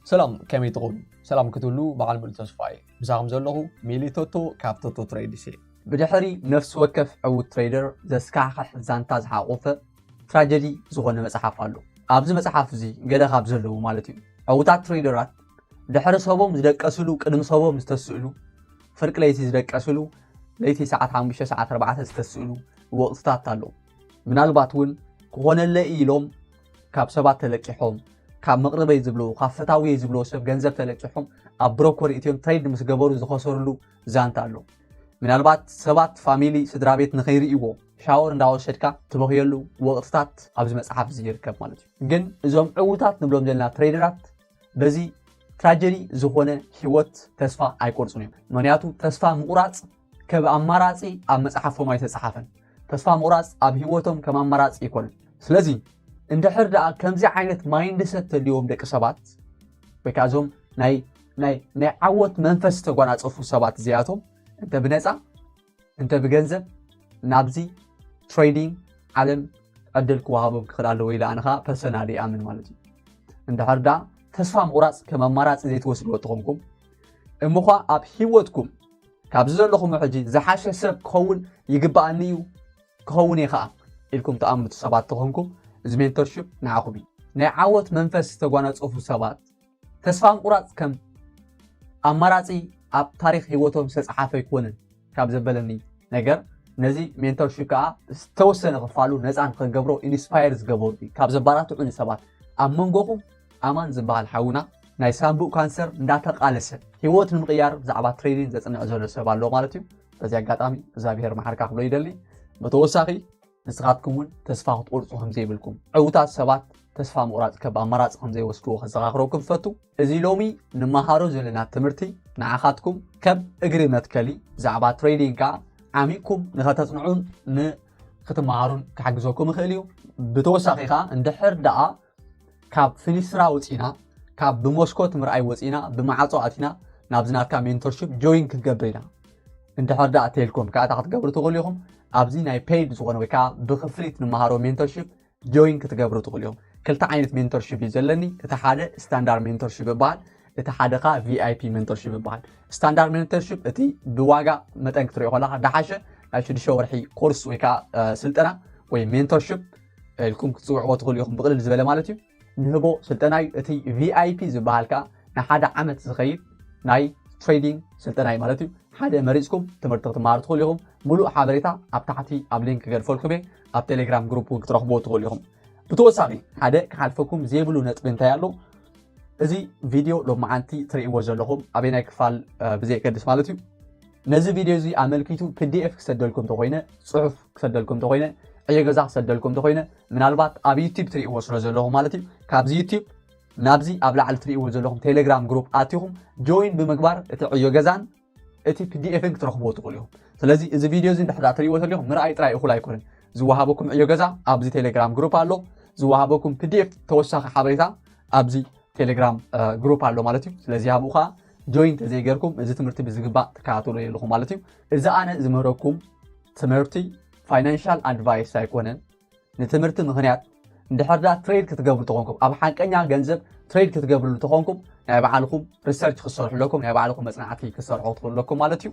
ሰላም፣ ከመይ ትኾኑ? ሰላም ክትብሉ በዓል ሙሉእ ተስፋ እየ። ምሳኹም ዘለኹ ሚሊ ቶቶ ካብ ቶቶ ትሬድስ እየ። ብድሕሪ ነፍሲ ወከፍ ዕዉት ትሬደር ዘስካሕክሕ ዛንታ ዝሓቖፈ ትራጀዲ ዝኾነ መጽሓፍ ኣሎ። ኣብዚ መጽሓፍ እዚ ገለ ካብ ዘለዉ ማለት እዩ። ዕዉታት ትሬደራት ድሕሪ ሰቦም ዝደቀስሉ፣ ቅድሚ ሰቦም ዝተስእሉ፣ ፍርቂ ለይቲ ዝደቀስሉ፣ ለይቲ ሰዓት ሓሙሽተ ሰዓት ኣርባዕተ ዝተስእሉ ወቕትታት ኣሎ። ምናልባት እውን ክኾነለይ ኢሎም ካብ ሰባት ተለቂሖም፣ ካብ መቕርበይ ዝብሎ፣ ካብ ፈታውየይ ዝብሎ ሰብ ገንዘብ ተለቂሖም ኣብ ብሮኮር እትዮም ትሬድ ምስ ገበሩ ዝኸሰርሉ ዛንታ ኣሎ። ምናልባት ሰባት፣ ፋሚሊ፣ ስድራ ቤት ንኸይርእይዎ ሻወር እንዳወሰድካ ትበኽየሉ ወቕትታት ኣብዚ መጽሓፍ እዚ ይርከብ ማለት እዩ። ግን እዞም ዕዉታት ንብሎም ዘለና ትሬደራት በዚ ትራጀዲ ዝኾነ ህይወት ተስፋ ኣይቆርጹን እዮም። ምኽንያቱ ተስፋ ምቑራጽ ከም ኣማራጺ ኣብ መጽሓፎም ኣይተጻሓፈን። ተስፋ ምቑራጽ ኣብ ህይወቶም ከም ኣማራጺ ኣይኮነን። ስለዚ እንድሕር ደኣ ከምዚ ዓይነት ማይንድሰት ተልዎም ደቂ ሰባት ወይ ከዓ እዞም ናይ ናይ ናይ ዓወት መንፈስ ዝተጓናጸፉ ሰባት እዚኣቶም እንተ ብነጻ እንተ ብገንዘብ ናብዚ ትሬዲንግ ዓለም ዕድል ክወሃቦም ክኽእል ኣለዎ ኢለ ኣነ ኸዓ ፐርሰናሊ ይኣምን ማለት እዩ። እንድሕር ደኣ ተስፋ ምቑራጽ ከም ኣማራጺ ዘይትወስድዎ ተኾንኩም እሞ ኸዓ ኣብ ህይወትኩም ካብዚ ዘለኹም ሕጂ ዝሓሸ ሰብ ክኸውን ይግብኣኒ እዩ ክኸውን እየ ኸዓ ኢልኩም ትኣምኑ ሰባት ተኾንኩም እዚ ሜንቶርሺፕ ንዓኹም እዩ። ናይ ዓወት መንፈስ ዝተጓናጸፉ ሰባት ተስፋ ምቑራጽ ከም ኣማራጺ ኣብ ታሪኽ ህይወቶም ዝተጻሓፈ ኣይኮነን ካብ ዘበለኒ ነገር ነዚ ሜንቶርሺፕ ከኣ ዝተወሰነ ክፋሉ ነጻ ንኽንገብሮ ኢንስፓየር ዝገበሩ እዩ። ካብ ዘባራትዑኒ ሰባት ኣብ መንጎኹም ኣማን ዝበሃል ሓውና ናይ ሳንቡእ ካንሰር እንዳተቓለሰ ህይወት ንምቕያር ብዛዕባ ትሬዲንግ ዘጽንዕ ዘሎ ሰብ ኣሎ ማለት እዩ። በዚ ኣጋጣሚ እግዚኣብሔር መሓርካ ክብሎ ይደሊ። ብተወሳኺ ንስኻትኩም እውን ተስፋ ክትቆርጹ ከም ዘይብልኩም፣ ዕዉታት ሰባት ተስፋ ምቑራጽ ከም ኣማራጺ ከም ዘይወስድዎ ከዘኻኽረኩም እፈቱ። እዚ ሎሚ ንመሃሮ ዘለና ትምህርቲ ንዓኻትኩም ከም እግሪ መትከሊ ብዛዕባ ትሬዲንግ ከኣ ዓሚቕኩም ንኸተጽንዑን ንክትመሃሩን ክሕግዘኩም ይኽእል እዩ። ብተወሳኺ ከኣ እንድሕር ደኣ ካብ ፊኒስትራ ወጺና፣ ካብ ብመስኮት ምርኣይ ወጺና፣ ብማዕጾ ኣቲና ናብዚ ናትካ ሜንቶርሺፕ ጆይን ክንገብር ኢና። እንድሕር ደኣ ተልኩም ከኣ እንታይ ክትገብሩ ትኽእሉ ኢኹም? ኣብዚ ናይ ፔይድ ዝኾነ ወይ ከኣ ብክፍሊት ንመሃሮ ሜንቶርሺፕ ጆይን ክትገብሩ ትኽእሉ ኢኹም። ክልተ ዓይነት ሜንቶርሺፕ እዩ ዘለኒ። እቲ ሓደ ስታንዳርድ ሜንቶርሺፕ ይበሃል፣ እቲ ሓደ ከኣ ቪኣይፒ ሜንቶርሺፕ ይበሃል። ስታንዳርድ ሜንቶርሺፕ እቲ ብዋጋ መጠን ክትሪኦ ከለኻ ዝሓሸ ናይ ሽዱሽተ ወርሒ ኮርስ ወይ ከኣ፣ እ፣ ስልጠና ወይ ሜንቶርሺፕ ኢልኩም ክትጽውዕዎ ትኽእሉ ኢኹም፣ ብቕልል ዝበለ ማለት እዩ። ንህቦ ስልጠና እዩ። እቲ ቪኣይፒ ዝበሃል ከኣ ንሓደ ዓመት ዝኸይድ ናይ ትሬዲንግ ስልጠና እዩ ማለት እዩ። ሓደ መሪጽኩም ትምህርቲ ክትመሃሩ ትኽእሉ ኢኹም። ሙሉእ ሓበሬታ ኣብ ታሕቲ ኣብ ሊንክ ክገድፈልኩም እየ። ኣብ ቴሌግራም ግሩፕ እውን ክትረኽብዎ ትኽእሉ ኢኹም። ብተወሳኺ ሓደ ክሓልፈኩም ዘይብሉ ነጥቢ እንታይ ኣሎ? እዚ ቪድዮ ሎማዓንቲ ትርእይዎ ዘለኹም ኣበየናይ ክፋል፣ እ፣ ብዘየገድስ ማለት እዩ። ነዚ ቪድዮ እዚ ኣመልኪቱ ፒዲኤፍ ክሰደልኩም እንተኾይነ፣ ጽሑፍ ክሰደልኩም እንተኾይነ፣ ዕዮ ገዛ ክሰደልኩም እንተኾይነ፣ ምናልባት ኣብ ዩቲዩብ ትርእይዎ ስለ ዘለኹም ማለት እዩ። ካብዚ ዩቲዩብ ናብዚ ኣብ ላዕሊ ትርእይዎ ዘለኹም ቴሌግራም ግሩፕ ኣቲኹም ጆይን ብምግባር እቲ ዕዮ ገዛን እቲ ፒዲኤፍን ክትረኽብዎ ትኽእሉ ኢኹም። ስለዚ እዚ ቪድዮ እዚ እንድሕር ደኣ ትርእይዎ ተሊኹም ምርኣይ ጥራይ እኹል ኣይኮነን። ዝወሃበኩም ዕዮ ገዛ ኣብዚ ቴሌግራም ግሩፕ ኣሎ። ዝወሃበኩም ፒዲኤፍ ተወሳኺ ሓበሬታ ኣብዚ ቴሌግራም፣ እ፣ ግሩፕ ኣሎ ማለት እዩ። ስለዚ ኣብኡ ኸኣ ጆይን ተዘይገርኩም እዚ ትምህርቲ ብዝግባእ ትከታተሉ የለኹም ማለት እዩ። እዚ ኣነ ዝምህረኩም ትምህርቲ ፋይናንሻል ኣድቫይስ ኣይኮነን። ንትምህርቲ ምኽንያት እንድሕር ደኣ ትሬድ ክትገብሩ ተኾንኩም፣ ኣብ ሓቀኛ ገንዘብ ትሬድ ክትገብርሉ ተኾንኩም ናይ ባዕልኹም ሪሰርች ክትሰርሑ ኣለኩም፣ ናይ ባዕልኹም መጽናዕቲ ክትሰርሑ ትኽእሉ ኣለኩም ማለት እዩ።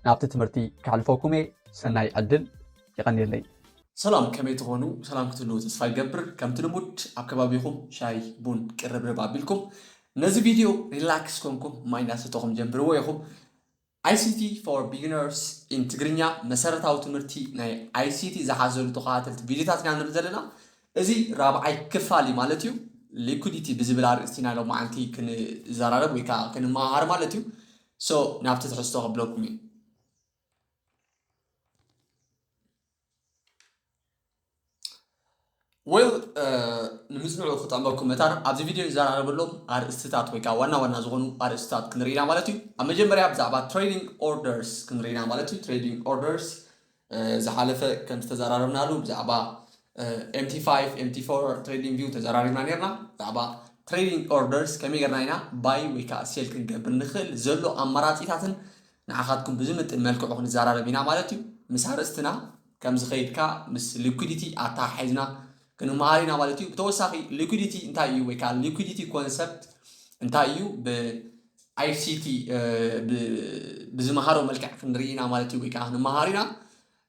ናብቲ ትምህርቲ ከሕልፈኩም እየ። ሰናይ ዕድል። የቐንየለይ። ሰላም፣ ከመይ ትኾኑ? ሰላም ክትህልዉ ተስፋ ይገብር። ከምቲ ልሙድ ኣብ ከባቢኹም ሻይ ቡን ቅርብርብ ኣቢልኩም ነዚ ቪድዮ ሪላክስ ኮንኩም ማይ እናሰተኹም ጀምርዎ ኢኹም። ኣይሲቲ for beginners in ትግርኛ፣ መሰረታዊ ትምህርቲ ናይ ኣይሲቲ ዝሓዘሉ ተኸታተልቲ ቪድዮታት ኢና ንርኢ ዘለና። እዚ ራብዓይ ክፋል እዩ ማለት እዩ። ሊኩዲቲ ብዝብል ኣርእስቲ ኢና ሎማዓንቲ ክንዘራረብ ወይ ከዓ ክንመሃር ማለት እዩ። ሶ ናብቲ ትሕዝቶ ከብለኩም እዩ። ዌል፣ እ፣ ንምጽንዑ ክጥዕመኩም መታን ኣብዚ ቪድዮ ንዘራረበሎም ኣርእስትታት ወይ ከዓ ዋና ዋና ዝኾኑ ኣርእስትታት ክንርኢ ኢና ማለት እዩ። ኣብ መጀመርያ ብዛዕባ ትሬዲንግ ኦርደርስ ክንርኢ ኢና ማለት እዩ። ትሬዲንግ ኦርደርስ፣ እ፣ ዝሓለፈ ከም ዝተዘራረብናሉ ብዛዕባ፣ እ፣ ኤምቲ ፋይቭ፣ ኤምቲ ፎር፣ ትሬዲንግ ቪው ተዘራሪብና ነርና። ብዛዕባ ትሬዲንግ ኦርደርስ ከመይ ጌርና ኢና ባይ ወይ ከዓ ሴል ክንገብር ንኽእል ዘሎ ኣማራጺታትን ንዓኻትኩም ብዝምጥን መልክዑ ክንዘራረብ ኢና ማለት እዩ። ምስ ኣርእስትና ከም ዝኸይድካ ምስ ሊኩዲቲ ኣተሓሒዝና ክንመሃር ኢና ማለት እዩ። ብተወሳኺ ሊኩዲቲ እንታይ እዩ ወይ ከዓ ሊኩዲቲ ኮንሰፕት እንታይ እዩ ብ ICT ብዝመሃሮ መልክዕ ክንርኢ ኢና ማለት እዩ፣ ወይ ከዓ ክንመሃር ኢና።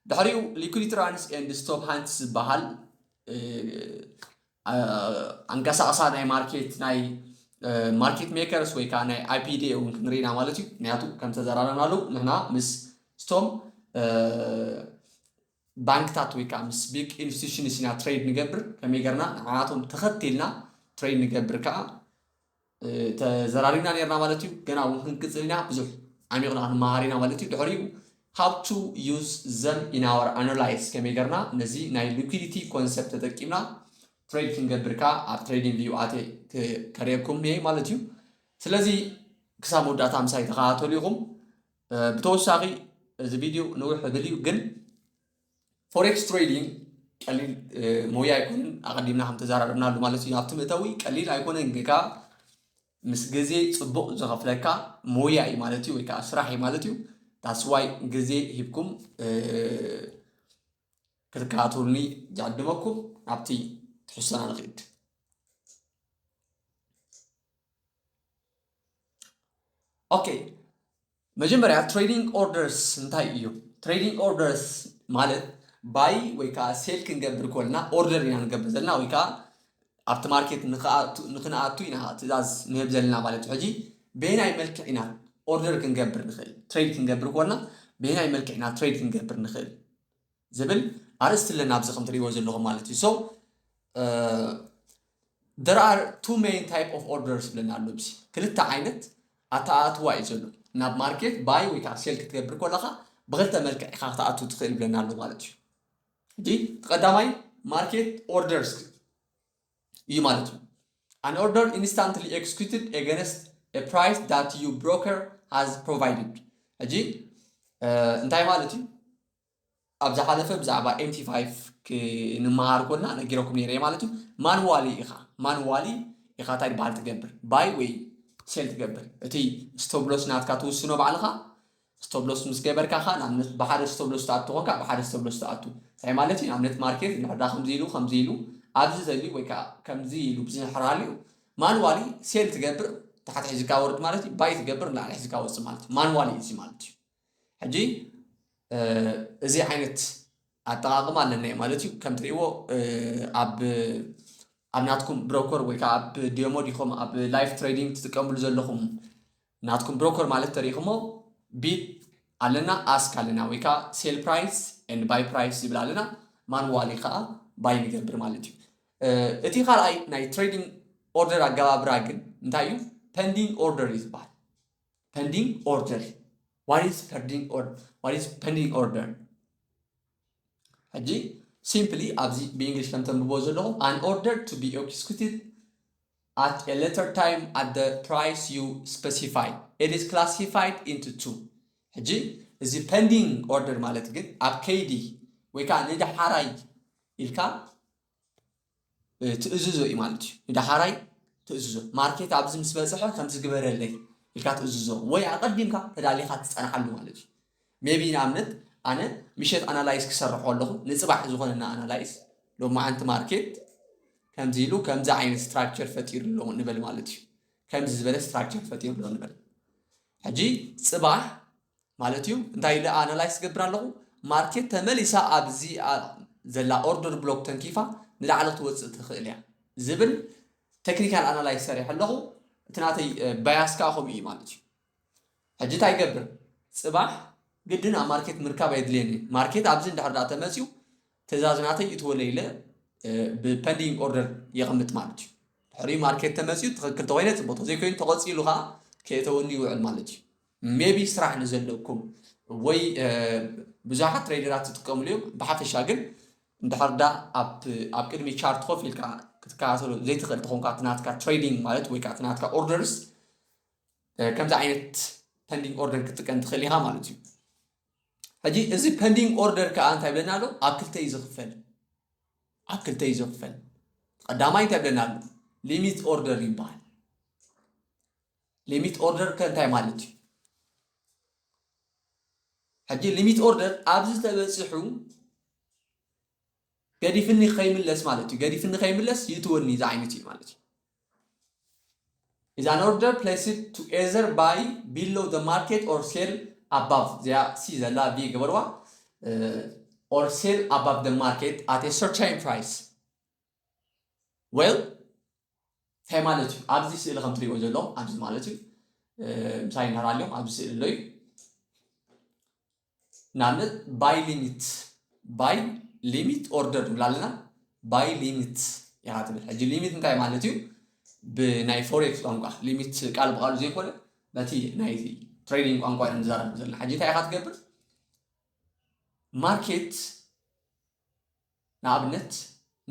ድሕሪኡ liquidity runs and stop hunts ዝበሃል ኣንቀሳቕሳ ናይ ማርኬት ናይ ማርኬት ሜከርስ ወይ ከዓ ናይ IPD እውን ክንርኢ ኢና ማለት እዩ። ምክንያቱ ከም ተዘራረብናሉ ንሕና ምስ ስቶም ባንክታት ወይ ከዓ ምስ ቢግ ኢንስቲቱሽንስ ኢና ትሬድ ንገብር። ከመይ ገርና ንዓቶም ተኸቲልና ትሬድ ንገብር ከዓ ተዘራሪብና ነርና ማለት እዩ። ገና እውን ክንቅፅል ኢና፣ ብዙሕ ዓሚቕና ክንመሃር ኢና ማለት እዩ። ድሕሪኡ how to use them in our analysis፣ ከመይ ገርና ነዚ ናይ liquidity concept ተጠቂምና ትሬድ ክንገብር ከዓ ኣብ trading view ኣትየ ከርእየኩም እየ ማለት እዩ። ስለዚ ክሳብ መወዳእታ ምሳይ ተኸታተሉ ኢኹም። ብተወሳኺ እዚ ቪድዮ ንውሕ ዝብል እዩ፣ ግን ፎሬክስ ትሬዲንግ ቀሊል ሞያ ኣይኮነን። ኣቐዲምና ከም ተዘራረብናሉ ማለት እዩ ኣብቲ መእተዊ፣ ቀሊል ኣይኮነን። ግን ከዓ ምስ ግዜ ፅቡቕ ዝኸፍለካ ሞያ እዩ ማለት እዩ፣ ወይ ከዓ ስራሕ እዩ ማለት እዩ። that's why ግዜ ሂብኩም ክትከታተሉኒ ይዕድመኩም። ኣብቲ ትሕዝቶና ንኽድ። ኦኬ፣ መጀመርያ trading orders እንታይ እዩ? Trading orders ማለት ባይ ወይ ከዓ ሴል ክንገብር ከልና ኦርደር ኢና ንገብር ዘለና፣ ወይ ከዓ ኣብቲ ማርኬት ንክኣቱ- ንክንኣቱ ኢና ትእዛዝ ንህብ ዘለና ማለት እዩ። ሕጂ በየናይ መልክዕ ኢና ኦርደር ክንገብር ንኽእል? ትሬድ ክንገብር ከልና በየናይ መልክዕ ኢና ትሬድ ክንገብር ንኽእል ዝብል ኣርእስቲ ኣለና ኣብዚ ከም ትርእይዎ ዘለኹም ማለት እዩ። So there are two main type of orders ብለና ኣሎ። ብሲ ክልተ ዓይነት ኣተኣትዋ እዩ ዘሎ። ናብ ማርኬት ባይ ወይ ከዓ ሴል ክትገብር ከለካ ብክልተ መልክዕ ኢኻ ክትኣቱ ትኽእል ብለና ኣሎ ማለት እዩ። ሕጂ ቀዳማይ ማርኬት ኦርደርስ እዩ ማለት እዩ። An order instantly executed against a price that you broker has provided። ሕጂ እንታይ ማለት እዩ? ኣብ ዝሓለፈ ብዛዕባ MT5 ክንመሃር ኮና ነጊረኩም ነይረ ማለት እዩ። ማንዋሊ ኢኻ ማንዋሊ ኢኻ እንታይ ዝበሃል ትገብር? ባይ ወይ ሴል ትገብር። እቲ ስቶፕ ሎስ ናትካ ትውስኖ ባዕልኻ። ስቶፕ ሎስ ምስ ገበርካ ኸ ንኣብነት ብሓደ ስቶፕ ሎስ ትኣቱ ኮንካ ብሓደ ስቶፕ ሎስ ትኣቱ። እንታይ ማለት እዩ? ንኣብነት ማርኬት ንሕዳ ከምዚ ኢሉ ከምዚ ኢሉ ኣብዚ ዘልዩ ወይ ከዓ ከምዚ ኢሉ ብዝሕር ሃልዩ ማንዋሊ ሴል ትገብር፣ ታሕቲ ሒዝካ ወርድ ማለት እዩ። ባይ ትገብር፣ ንላዕሊ ሒዝካ ወፅእ ማለት እዩ። ማንዋሊ እዚ ማለት እዩ። ሕጂ እዚ ዓይነት ኣጠቓቕማ ኣለና ማለት እዩ። ከም ትርእይዎ ኣብ ኣብ ናትኩም ብሮከር ወይ ከዓ ኣብ ዲሞ ዲኹም ኣብ ላይፍ ትሬዲንግ ትጥቀምሉ ዘለኹም ናትኩም ብሮከር ማለት ተሪእኹሞ ቢድ ኣለና፣ ኣስክ ኣለና ወይ ከዓ ሴል ፕራይስ ኤንድ ባይ ፕራይስ ዝብል ኣለና። ማንዋሊ ከዓ ባይ ንገብር ማለት እዩ። እቲ ካልኣይ ናይ ትሬዲንግ ኦርደር ኣገባብራ ግን እንታይ እዩ? ፐንዲንግ ኦርደር እዩ ዝበሃል። Pending order. What is pending order? What is pending order? ሕጂ ሲምፕሊ ኣብዚ ብእንግሊሽ ከም ተንብቦ ዘለኹም an order to be executed at a later time at the price you specify, it is classified into two። ሕጂ እዚ ፐንዲንግ ኦርደር ማለት ግን ኣብ ከይዲ ወይ ከዓ ንዳሓራይ ኢልካ ትእዝዞ እዩ ማለት እዩ። ንዳሓራይ ትእዝዞ ማርኬት ኣብዚ ምስ በፅሐ ከምዚ ግበረለይ ኢልካ ትእዝዞ ወይ ኣቐዲምካ ተዳሊኻ ትፀንሓሉ ማለት እዩ። ሜቢ ንኣብነት ኣነ ምሸት ኣናላይዝ ክሰርሕ ኣለኹ፣ ንፅባሕ ዝኾነና ኣናላይዝ ሎማዓንቲ ማርኬት ከምዚ ኢሉ ከምዚ ዓይነት ስትራክቸር ፈጢሩ ኣሎ ንበል ማለት እዩ። ከምዚ ዝበለ ስትራክቸር ፈጢሩ ኣሎ ንበል። ሕጂ ፅባሕ ማለት እዩ እንታይ ኢለ ኣናላይዝ ክገብር ኣለኹ? ማርኬት ተመሊሳ ኣብዚ ዘላ ኦርደር ብሎክ ተንኪፋ ንላዕሊ ክትወፅእ ትኽእል እያ ዝብል ቴክኒካል ኣናላይዝ ሰሪሐ ኣለኹ። እቲ ናተይ ባያስ ከዓ ከምኡ እዩ ማለት እዩ። ሕጂ እንታይ ይገብር? ፅባሕ ግድን ኣብ ማርኬት ምርካብ ኣየድልየኒ። ማርኬት ኣብዚ እንድሕር ዳ ተመፅዩ ትእዛዝ ናተይ ይትወለ ኢለ ብፐንዲንግ ኦርደር የቐምጥ ማለት እዩ። ድሕሪ ማርኬት ተመፅዩ ትኽክል ተኮይነ ፅቡቅ፣ ተዘይኮይኑ ተቐፂሉ ከዓ ከየተወኒ ይውዕል ማለት እዩ። ሜቢ ስራሕ ንዘለኩም ወይ ብዙሓት ትሬደራት ትጥቀምሉ እዮም። ብሓፈሻ ግን እንድሕር ዳ ኣብ ቅድሚ ቻርት ኮፍ ኢልካ ክትከታተሎ ዘይትኽእል ተኾንካ እቲ ናትካ ትሬዲንግ ማለት ወይ ከዓ እቲ ናትካ ኦርደርስ ከምዚ ዓይነት ፐንዲንግ ኦርደር ክትጥቀም ትኽእል ኢኻ ማለት እዩ። ሕጂ እዚ ፐንዲንግ ኦርደር ከዓ እንታይ ብለና ኣሎ? ኣብ ክልተ እዩ ዝኽፈል። ኣብ ክልተ እዩ ዝኽፈል። ቀዳማይ እንታይ ብለና ኣሎ? ሊሚት ኦርደር ይበሃል። ሊሚት ኦርደር ከ እንታይ ማለት እዩ? ሕጂ ሊሚት ኦርደር ኣብዚ ተበፂሑ ገዲፍኒ ከይምለስ ማለት እዩ። ገዲፍኒ ከይምለስ ይእትወኒ ዝዓይነት እዩ ማለት እዩ። is an order placed to either buy below the market or sell above እዚኣ ሲ ዘላ ቪ ገበርዋ or sell above the market at a certain price well እንታይ ማለት እዩ ኣብዚ ስእሊ ከም ትሪእዎ ዘለኹም ኣብዚ ማለት እዩ ምሳይ ናራ ኣለኹም ኣብዚ ስእሊ ኣሎ እዩ ንኣብነት buy limit buy limit order ንብል ኣለና buy limit ኢኻ ትብል ሕጂ limit እንታይ ማለት እዩ ብናይ forex ቋንቋ limit ቃል ብቃሉ ዘይኮነ በቲ ናይ trading ቋንቋ ኢና ንዛረብ ዘለና ሕጂ እንታይ ኢኻ ትገብር market ንኣብነት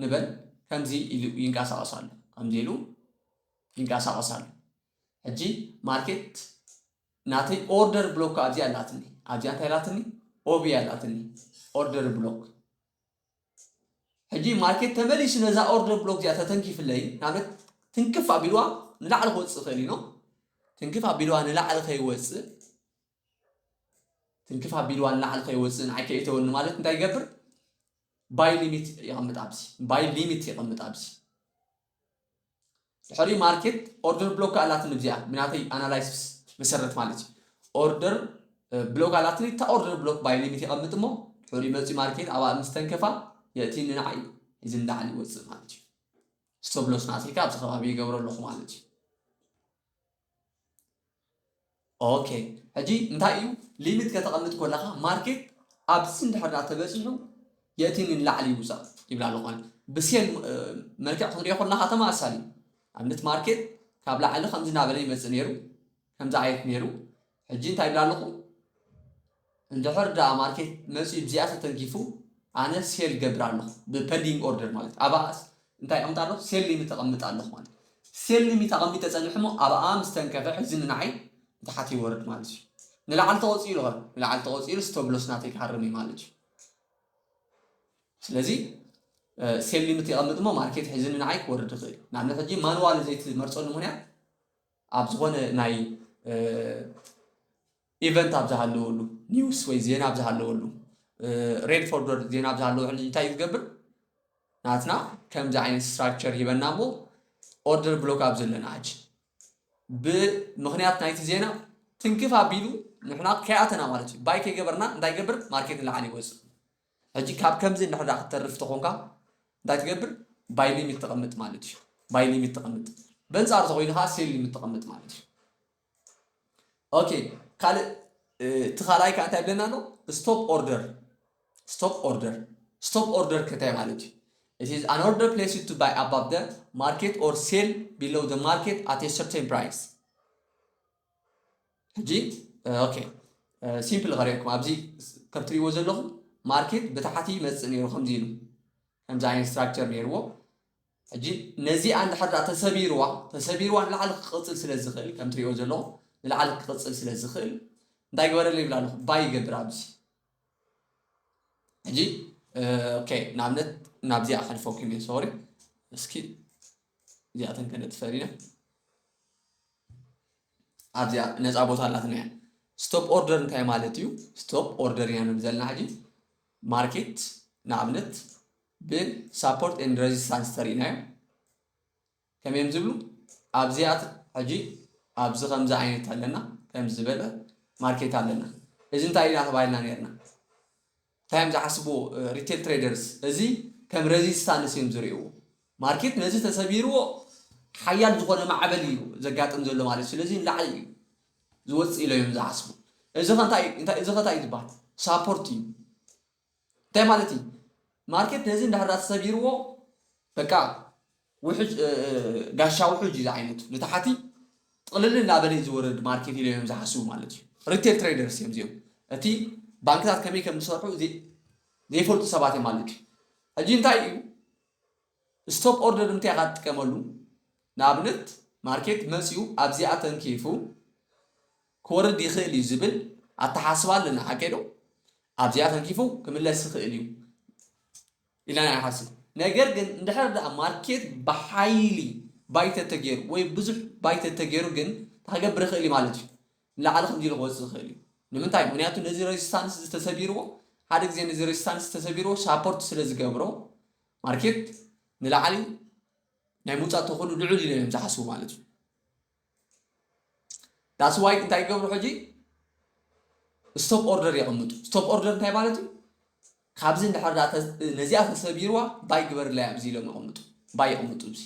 ንበል ከምዚ ኢሉ ይንቀሳቐስ ኣሎ ከምዚ ኢሉ ይንቀሳቐስ ኣሎ ሕጂ market ናተይ order block ኣብዚኣ ኣላትኒ ኣብዚኣ እንታይ ኣላትኒ ኦቪ ኣላትኒ order block ሕጂ market ተመሊሱ ነዛ order block እዚኣ ተተንኪፍለይ ንኣብነት ትንክፍ ኣቢልዋ ንላዕሊ ክወፅእ ይኽእል እዩ ትንክፍ ኣቢልዋ ንላዕሊ ከይወፅእ ትንክፍ ኣቢልዋ ንላዕሊ ከይወፅእ ንዓይ ከይእተወኒ ማለት እንታይ ይገብር buy limit የቐምጥ ኣብዚ buy limit የቐምጥ ኣብዚ ድሕሪ market order block ኣላትኒ እዚኣ ብናተይ analysis መሰረት ማለት እዩ order block ኣላትኒ እታ order block buy limit የቐምጥ እሞ ድሕሪ መፂ market ኣብኣ ምስ ተንከፋ የእቲኒ ንዓይ እዚ ንላዕሊ ይወፅእ ማለት እዩ stop loss ናተይ ከኣ ኣብዚ ከባቢ ይገብሮ ኣለኹ ማለት እዩ okay ሕጂ እንታይ እዩ limit ከተቐምጥ ከለኻ market ኣብዚ እንድሕር ዳ ተበፂሑ የእቲኒ ንላዕሊ ይውፃእ ይብል ኣሎ ማለት ብ sell መልክዕ ክንሪኦ ከለኻ ተመሳሳሊ ኣብነት market ካብ ላዕሊ ከምዚ እናበለ ይመፅእ ነይሩ ከምዚ ዓይነት ነይሩ ሕጂ እንታይ ይብል ኣለኹ እንድሕር ዳ market መፂኡ ብዚኣ ተተንኪፉ ኣነ sell ገብር ኣለኹ ብ pending order ማለት ኣብኣስ እንታይ ኣቐምጥ ኣለኹ sell limit ኣቐምጥ ኣለኹ ማለት sell limit ኣቐሚጠ ፀኒሑ እሞ ኣብኣ ምስ ተንከፈ ሕዚ ንንዓይ ንታሕቲ ይወርድ ማለት እዩ ንላዕሊ ተቐፂሉ ኸ ንላዕሊ ተቐፂሉ stop loss ናተይ ክሃርም እዩ ማለት እዩ ስለዚ sell limit ይቐምጥ እሞ market ሕዚ ንንዓይ ክወርድ ይኽእል እዩ ንኣብነት ሕጂ manual ዘይትመርፀሉ ምክንያት ኣብ ዝኾነ ናይ event ኣብ ዝሃለወሉ news ወይ ዜና ኣብ ዝሃለወሉ red folder ዜና ኣብ ዝሃለወ ሕጂ እንታይ እዩ ዝገብር ናትና ከምዚ ዓይነት structure ሂበና እሞ order block ኣብ ዘለና ሕጂ ብምኽንያት ናይቲ ዜና ትንክፍ ኣቢሉ ንሕና ከይኣተና ማለት እዩ buy ከይገበርና እንታይ ይገብር market ንላዕሊ ይወፅእ ሕጂ ካብ ከምዚ እንድሕር ክትተርፍ ተኾንካ እንታይ ትገብር buy limit ተቐምጥ ማለት እዩ buy limit ተቐምጥ በንፃር ተኮይኑ ከዓ sell limit ተቐምጥ ማለት እዩ okay ካልእ እቲ ካልኣይ ከዓ እንታይ ይብለና ኣሎ stop order stop order stop order ከታይ ማለት እዩ it is an order placed to buy above the market or sell below the market at a certain price ሕጂ okay simple ከሪኩም ኣብዚ ከም ትሪእዎ ዘለኹም market ብታሕቲ ይመፅእ ነይሩ ከምዚ ኢሉ ከምዚ ዓይነት structure ነይርዎ ሕጂ ነዚኣ እንድሕር ዳ ተሰቢርዋ ተሰቢርዋ ንላዕሊ ክቕፅል ስለ ዝኽእል ከም ትሪእዎ ዘለኹም ንላዕሊ ክቕፅል ስለ ዝኽእል እንታይ ግበረለይ ይብል ኣለኹ buy ይገብር ኣብዚ ሕጂ okay ንኣብነት ናብዚኣ ከልፈኩም እየ sorry እስኪ እዚኣተን ከነጥፈር ኢና ኣብዚኣ ነፃ ቦታ ኣላትና እያ stop order እንታይ ማለት እዩ stop order ኢና ንብል ዘለና ሕጂ market ንኣብነት ብ support and resistance ተሪእናዮ ከመይ እዮም ዝብሉ ኣብዚኣ ሕጂ ኣብዚ ከምዚ ዓይነት ኣለና ከምዚ ዝበለ market ኣለና እዚ እንታይ ኢና ተባሂልና ነርና እንታይ እዮም ዝሓስቡ retail traders እዚ ከም resistance እዮም ዝርእይዎ market ነዚ ተሰቢርዎ ሓያል ዝኾነ ማዕበል እዩ ዘጋጥም ዘሎ ማለት ስለዚ ንላዕሊ እዩ ዝወፅእ ኢሎ እዮም ዝሓስቡ እዚ ከንታይ እዚ ከታይ ዝበሃል support እዩ እንታይ ማለት እዩ market ነዚ እንዳሕር ተሰቢርዎ በቃ ውሕጅ ጋሻ ውሕጅ እዩ ዝዓይነቱ ንታሕቲ ጥቕልል እናበለ እዩ ዝወርድ market ኢሎ እዮም ዝሓስቡ ማለት እዩ retail traders እዮም እዚኦም እቲ ባንክታት ከመይ ከም ዝሰርሑ ዘይፈልጡ ሰባት እዮም ማለት እዩ ሕጂ እንታይ እዩ stop order እንታይ ኢኻ ትጥቀመሉ ንኣብነት market መፂኡ ኣብዚኣ ተንኪፉ ክወርድ ይኽእል እዩ ዝብል ኣተሓስባ ኣለና ሓቀይ ዶ ኣብዚኣ ተንኪፉ ክምለስ ይኽእል እዩ ኢልና ንሓስብ ነገር ግን እንድሕር ደኣ market ብሓይሊ buy ተተገይሩ ወይ ብዙሕ buy ተተገይሩ ግን እንታይ ክገብር ይኽእል እዩ ማለት እዩ ንላዕሊ ከምዚ ኢሉ ክወፅእ ይኽእል እዩ ንምንታይ ምክንያቱ ነዚ resistance ዝተሰቢርዎ ሓደ ግዜ ነዚ resistance ዝተሰቢርዎ support ስለ ዝገብሮ market ንላዕሊ ናይ ምውፃእ ተኽእሎ ልዑል ኢሎም እዮም ዝሓስቡ ማለት እዩ that's why እንታይ ይገብሩ ሕጂ stop order የቐምጡ። Stop order እንታይ ማለት እዩ? ካብዚ እንድሕር ደኣ ተ- ነዚኣ ተሰቢርዋ buy ግበርላ ኣብዚ ኢሎም የቐምጡ። Buy የቐምጡ፣ እዚ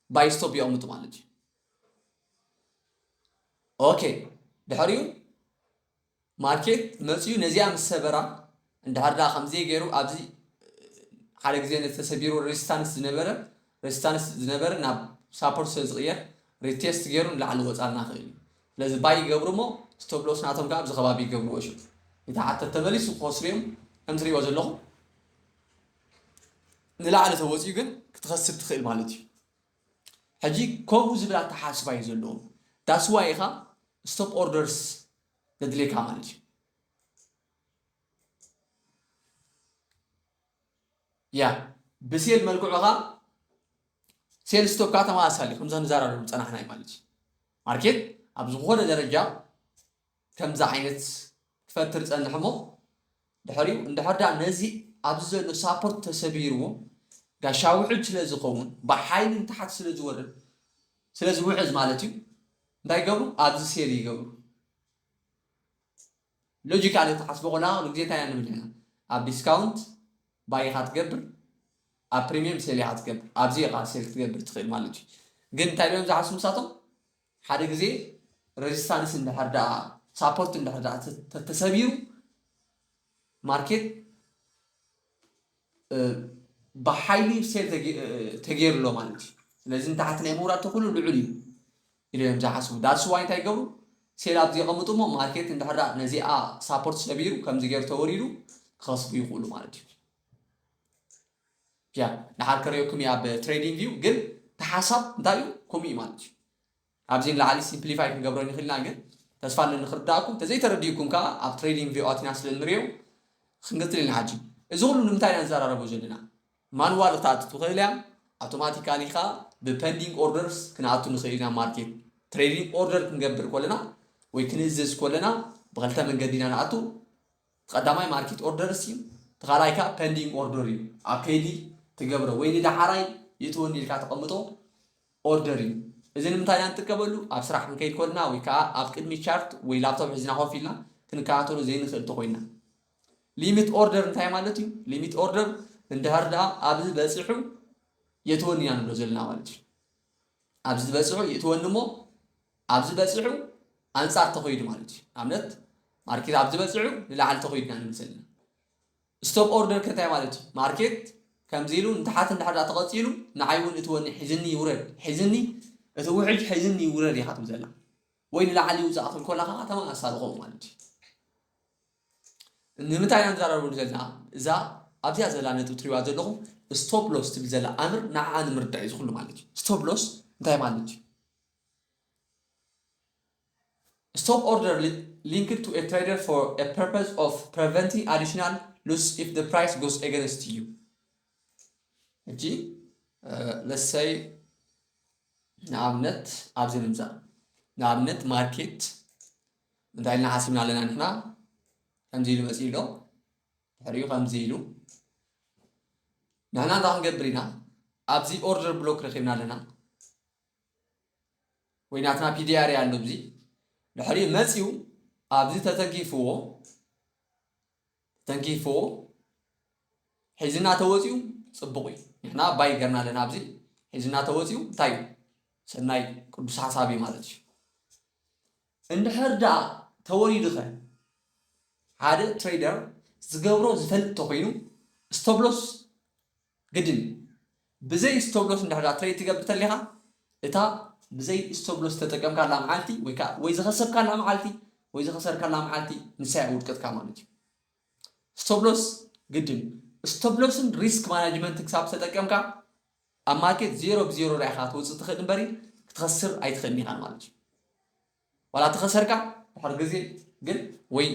buy stop የቐምጡ ማለት እዩ። ኦኬ፣ ድሕሪኡ ማርኬት መፅዩ ነዚኣ ምስ ሰበራ፣ እንድሕር ደኣ ከምዚ ገይሩ ኣብዚ ሓደ ግዜ ነቲ ተሰቢሩ resistance ዝነበረ resistance ዝነበረ ናብ support ስለ ዝቕየር retest ገይሩ ንላዕሊ ወፃልና ይኽእል እዩ። ስለዚ buy ይገብሩ እሞ stop loss ናቶም ከዓ ኣብዚ ከባቢ ይገብርዎ ሽዑ። ንታሕቲ ተመሊሱ ክኸስሩ እዮም። ከም ትሪእዎ ዘለኹም ንላዕሊ ተወፂኡ ግን ክትኸስር ትኽእል ማለት እዩ። ሕጂ ከምኡ ዝብል ኣተሓስባ እዩ ዘለዎም። That's why ኢኻ stop orders ዘድልየካ ማለት እዩ። ያ ብሴል መልክዑ ኻ sell stop ካ ተመሳሳሊ ከምዛ ንዛራረብ ዝፀናሕና እዩ ማለት እዩ። ማርኬት ኣብ ዝኾነ ደረጃ ከምዚ ዓይነት ክፈጥር ጸንሕ እሞ ድሕሪኡ እንድሕር ደኣ ነዚ ኣብዚ ዘሎ support ተሰቢርዎ ጋሻ ውሕጅ ስለ ዝኸውን ብሓይሊ ንታሕቲ ስለ ዝወርድ ስለ ዝውሕዝ ማለት እዩ። እንታይ ይገብሩ? ኣብዚ sell ይገብሩ። Logical ተሓስቦ ቆላ ኩሉ ግዜ እንታይ ኢና ንብል ኢና? ኣብ discount buy ኢኻ ትገብር፣ ኣብ premium sell ኢኻ ትገብር። ኣብዚ ኢኻ sell ክትገብር ትኽእል ማለት እዩ። ግን እንታይ እዮም ዝሓስቡ ንሳቶም? ሓደ ግዜ resistance እንድሕር ደኣ support እንድሕር ደኣ ተ- ተ- ተሰቢሩ ማርኬት ብሓይሊ sell ተገይሩ ኣሎ ማለት እዩ። ስለዚ ንታሕቲ ናይ ምውራድ ተኽእሎ ልዑል እዩ ኢሎም እዮም ዝሓስቡ። That's why እንታይ ይገብሩ? Sell ኣብዚ የቐምጡ እሞ ማርኬት እንድሕር ደኣ ነዚኣ support ሰቢሩ ከምዚ ገይሩ ተወሪዱ ክኸስቡ ይኽእሉ ማለት እዩ። ያ ድሓር ከርእየኩም እየ ኣብ trading view፣ ግን ተሓሳብ እንታይ እዩ? ከምኡ እዩ ማለት እዩ። ኣብዚ ንላዕሊ simplify ክንገብሮ ንኽእልና፣ ግን ተስፋ ኣለኒ ክርዳእኩም። ተዘይተረዲእኩም ከዓ ኣብ trading view ኣቲና ስለ ንሪኦ ክንቅፅል ኢና። ሕጂ እዚ ኩሉ ንምንታይ ኢና ንዘራረቦ ዘለና? Manual ክትኣቱ ትኽእል እያ። Automatically ከዓ ብ pending orders ክንኣቱ ንኽእል ኢና። ማርኬት trading order ክንገብር ከለና ወይ ክንእዝዝ ከለና ብክልተ መንገዲ ኢና ንኣቱ። ቀዳማይ market orders እዩ። ተኻላይ ከዓ pending order እዩ። ኣብ ከይዲ ትገብሮ ወይ ንደሓራይ ይእትወኒ ኢልካ ተቐምጦ order እዩ። እዚ ንምንታይ ኢና ንጥቀመሉ? ኣብ ስራሕ ክንከይድ ከለና ወይ ከዓ ኣብ ቅድሚ chart ወይ laptop ሒዝና ኮፍ ኢልና ክንከታተሎ ዘይንኽእል እንተኾይና። Limit order እንታይ ማለት እዩ? Limit order እንድሕር ደኣ ኣብዚ በፂሑ የእትወኒ ኢና ንብሎ ዘለና ማለት እዩ። ኣብዚ በፂሑ የእትወኒ እሞ ኣብዚ በፂሑ ኣንፃር ተኸይዱ ማለት እዩ። ኣብነት ማርኬት ኣብዚ በፂሑ ንላዕሊ ተኸይዱ ኢና ንብል ዘለና። Stop order ከ እንታይ ማለት እዩ? ማርኬት ከምዚ ኢሉ ንታሕቲ እንድሕር ደኣ ተቐፂሉ ንዓይ እውን እትወኒ ሒዝኒ ይውረድ፣ ሒዝኒ እቲ ውሕጅ ሒዝኒ ይውረድ ኢኻ ትብል ዘላ ወይ ንላዕሊ ይውፃእ ክትብል ከላ ከዓ ተመሳሳሊ ከምኡ ማለት እዩ። ንምንታይ ኢና ንዛረበሉ ዘለና? እዛ ኣብዚኣ ዘላ ነጥቢ ትሪእዋ ዘለኹም stop loss ትብል ዘላ ኣምር ንዓኣ ንምርዳእ እዩ ዝኽሉ ማለት እዩ። Stop loss እንታይ ማለት እዩ? Stop order li- linked to a trader for a purpose of preventing additional loss if the price goes against you። ሕጂ let's say ንኣብነት ኣብዚ ንምፃእ፣ ንኣብነት ማርኬት እንታይ ኢልና ሓሲብና ኣለና ንሕና? ከምዚ ኢሉ መፂኡ ኣሎ። ድሕሪኡ ከምዚ ኢሉ ንሕና እንታይ ክንገብር ኢና? ኣብዚ order block ረኺብና ኣለና ወይ ናትና PDR ኣሎ። ኣብዚ ድሕሪኡ መፂኡ ኣብዚ ተተንኪፍዎ ተንኪፍዎ ሒዝና ተወፂኡ ፅቡቕ እዩ። ንሕና buy ገርና ኣለና። ኣብዚ ሒዝና ተወፂኡ እንታይ እዩ? ሰናይ ቅዱስ ሓሳብ እዩ ማለት እዩ። እንድሕር ደኣ ተወሪዱ ኸ ሓደ trader ዝገብሮ ዝፈልጥ ተኾይኑ stop loss ግድን እዩ። ብዘይ stop loss እንድሕር ደኣ trade ትገብር ተሊኻ እታ ብዘይ stop loss ተጠቀምካላ መዓልቲ ወይ ከዓ ወይ ዝኸሰብካላ መዓልቲ ወይ ዝኸሰርካላ መዓልቲ ንሳ እያ ውድቀትካ ማለት እዩ። Stop loss ግድን እዩ። Stop loss ን risk management ክሳብ ተጠቀምካ ኣብ ማርኬት ዜሮ ብዜሮ ዳኢኻ ትወፅእ ትኽእል እምበሪ ክትኸስር ኣይትኽእልን ኢኻ ማለት እዩ። ዋላ ተኸሰርካ ድሕሪ ግዜ ግን ወይ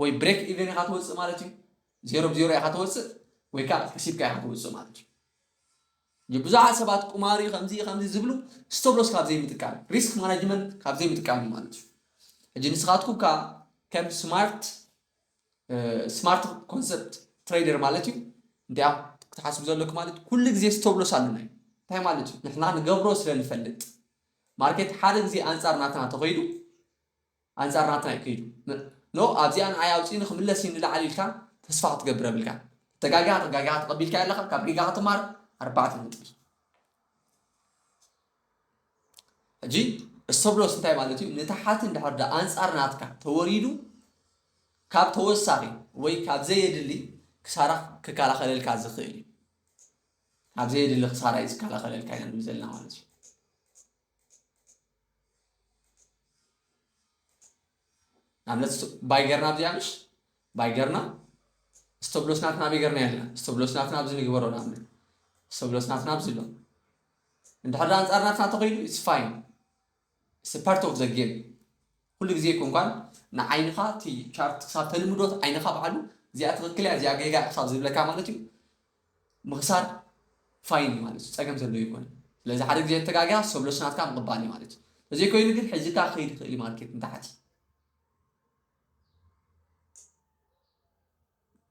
ወይ break even ኢኻ ትወፅእ ማለት እዩ። ዜሮ ብዜሮ ኢኻ ትወፅእ ወይ ከዓ ከሲብካ ኢኻ ትወፅእ ማለት እዩ። ብዙሓት ሰባት ቁማሪ ከምዚ ከምዚ ዝብሉ stop loss ካብ ዘይምጥቃም፣ risk management ካብ ዘይምጥቃም እዩ ማለት እዩ። ሕጂ ንስኻትኩም ከዓ ከም smart smart concept trader ማለት እዩ እንታይ ክትሓስቡ ዘለኩም ማለት ኩሉ ግዜ stop loss ኣለና እዩ። እንታይ ማለት እዩ? ንሕና ንገብሮ ስለ ንፈልጥ ማርኬት ሓደ ግዜ ኣንጻር ናትና ተኸይዱ፣ ኣንጻር ናትና እዩ ከይዱ። ኖ ኣብዚኣ ንዓይ ኣውፂኒ ክምለስ እዩ ንላዕሊ ኢልካ ተስፋ ክትገብር የብልካ። ተጋጊኻ ተጋጊኻ ተቐቢልካ ኣለኻ፣ ካብ ጌጋ ክትማር ኣርባዕተ ነጥቢ። ሕጂ stop loss እንታይ ማለት እዩ? ንታሓት እንድሕር ዳ ኣንጻር ናትካ ተወሪዱ ካብ ተወሳኺ ወይ ካብ ዘየድሊ ክሳራ ክከላኸለልካ ዝኽእል እዩ። ካብ ዘየድሊ ክሳራ እዩ ዝከላኸለልካ ኢና ንብል ዘለና ማለት እዩ። ንኣብነት ባይ ገርና ኣብዚኣ ምሽ ባይ ገርና stop loss ናትና ኣበይ ገርና ኣለና? Stop loss ናትና ኣብዚ ንግበሮ። ንኣብነት stop loss ናትና ኣብዚ ኣሎ። እንድሕር ዳ ኣንጻር ናትና ተኸይዱ it's fine, it's part of the game። ኩሉ ግዜ ይኮንኳን ንዓይንኻ እቲ ቻርት ክሳብ ተልምዶት ዓይንኻ ባዕሉ እዚኣ ትኽክል እያ እዚኣ ጌጋ እያ ክሳብ ዝብለካ ማለት እዩ። ምኽሳር fine እዩ ማለት እዩ፣ ጸገም ዘለዎ ይኮን። ስለዚ ሓደ ግዜ ተጋጊኻ stop loss ናትካ ምቕባል እዩ ማለት እዩ። ተዘይኮይኑ ግን ሒዝካ ክኸይድ ይኽእል እዩ ማርኬት ንታሕቲ።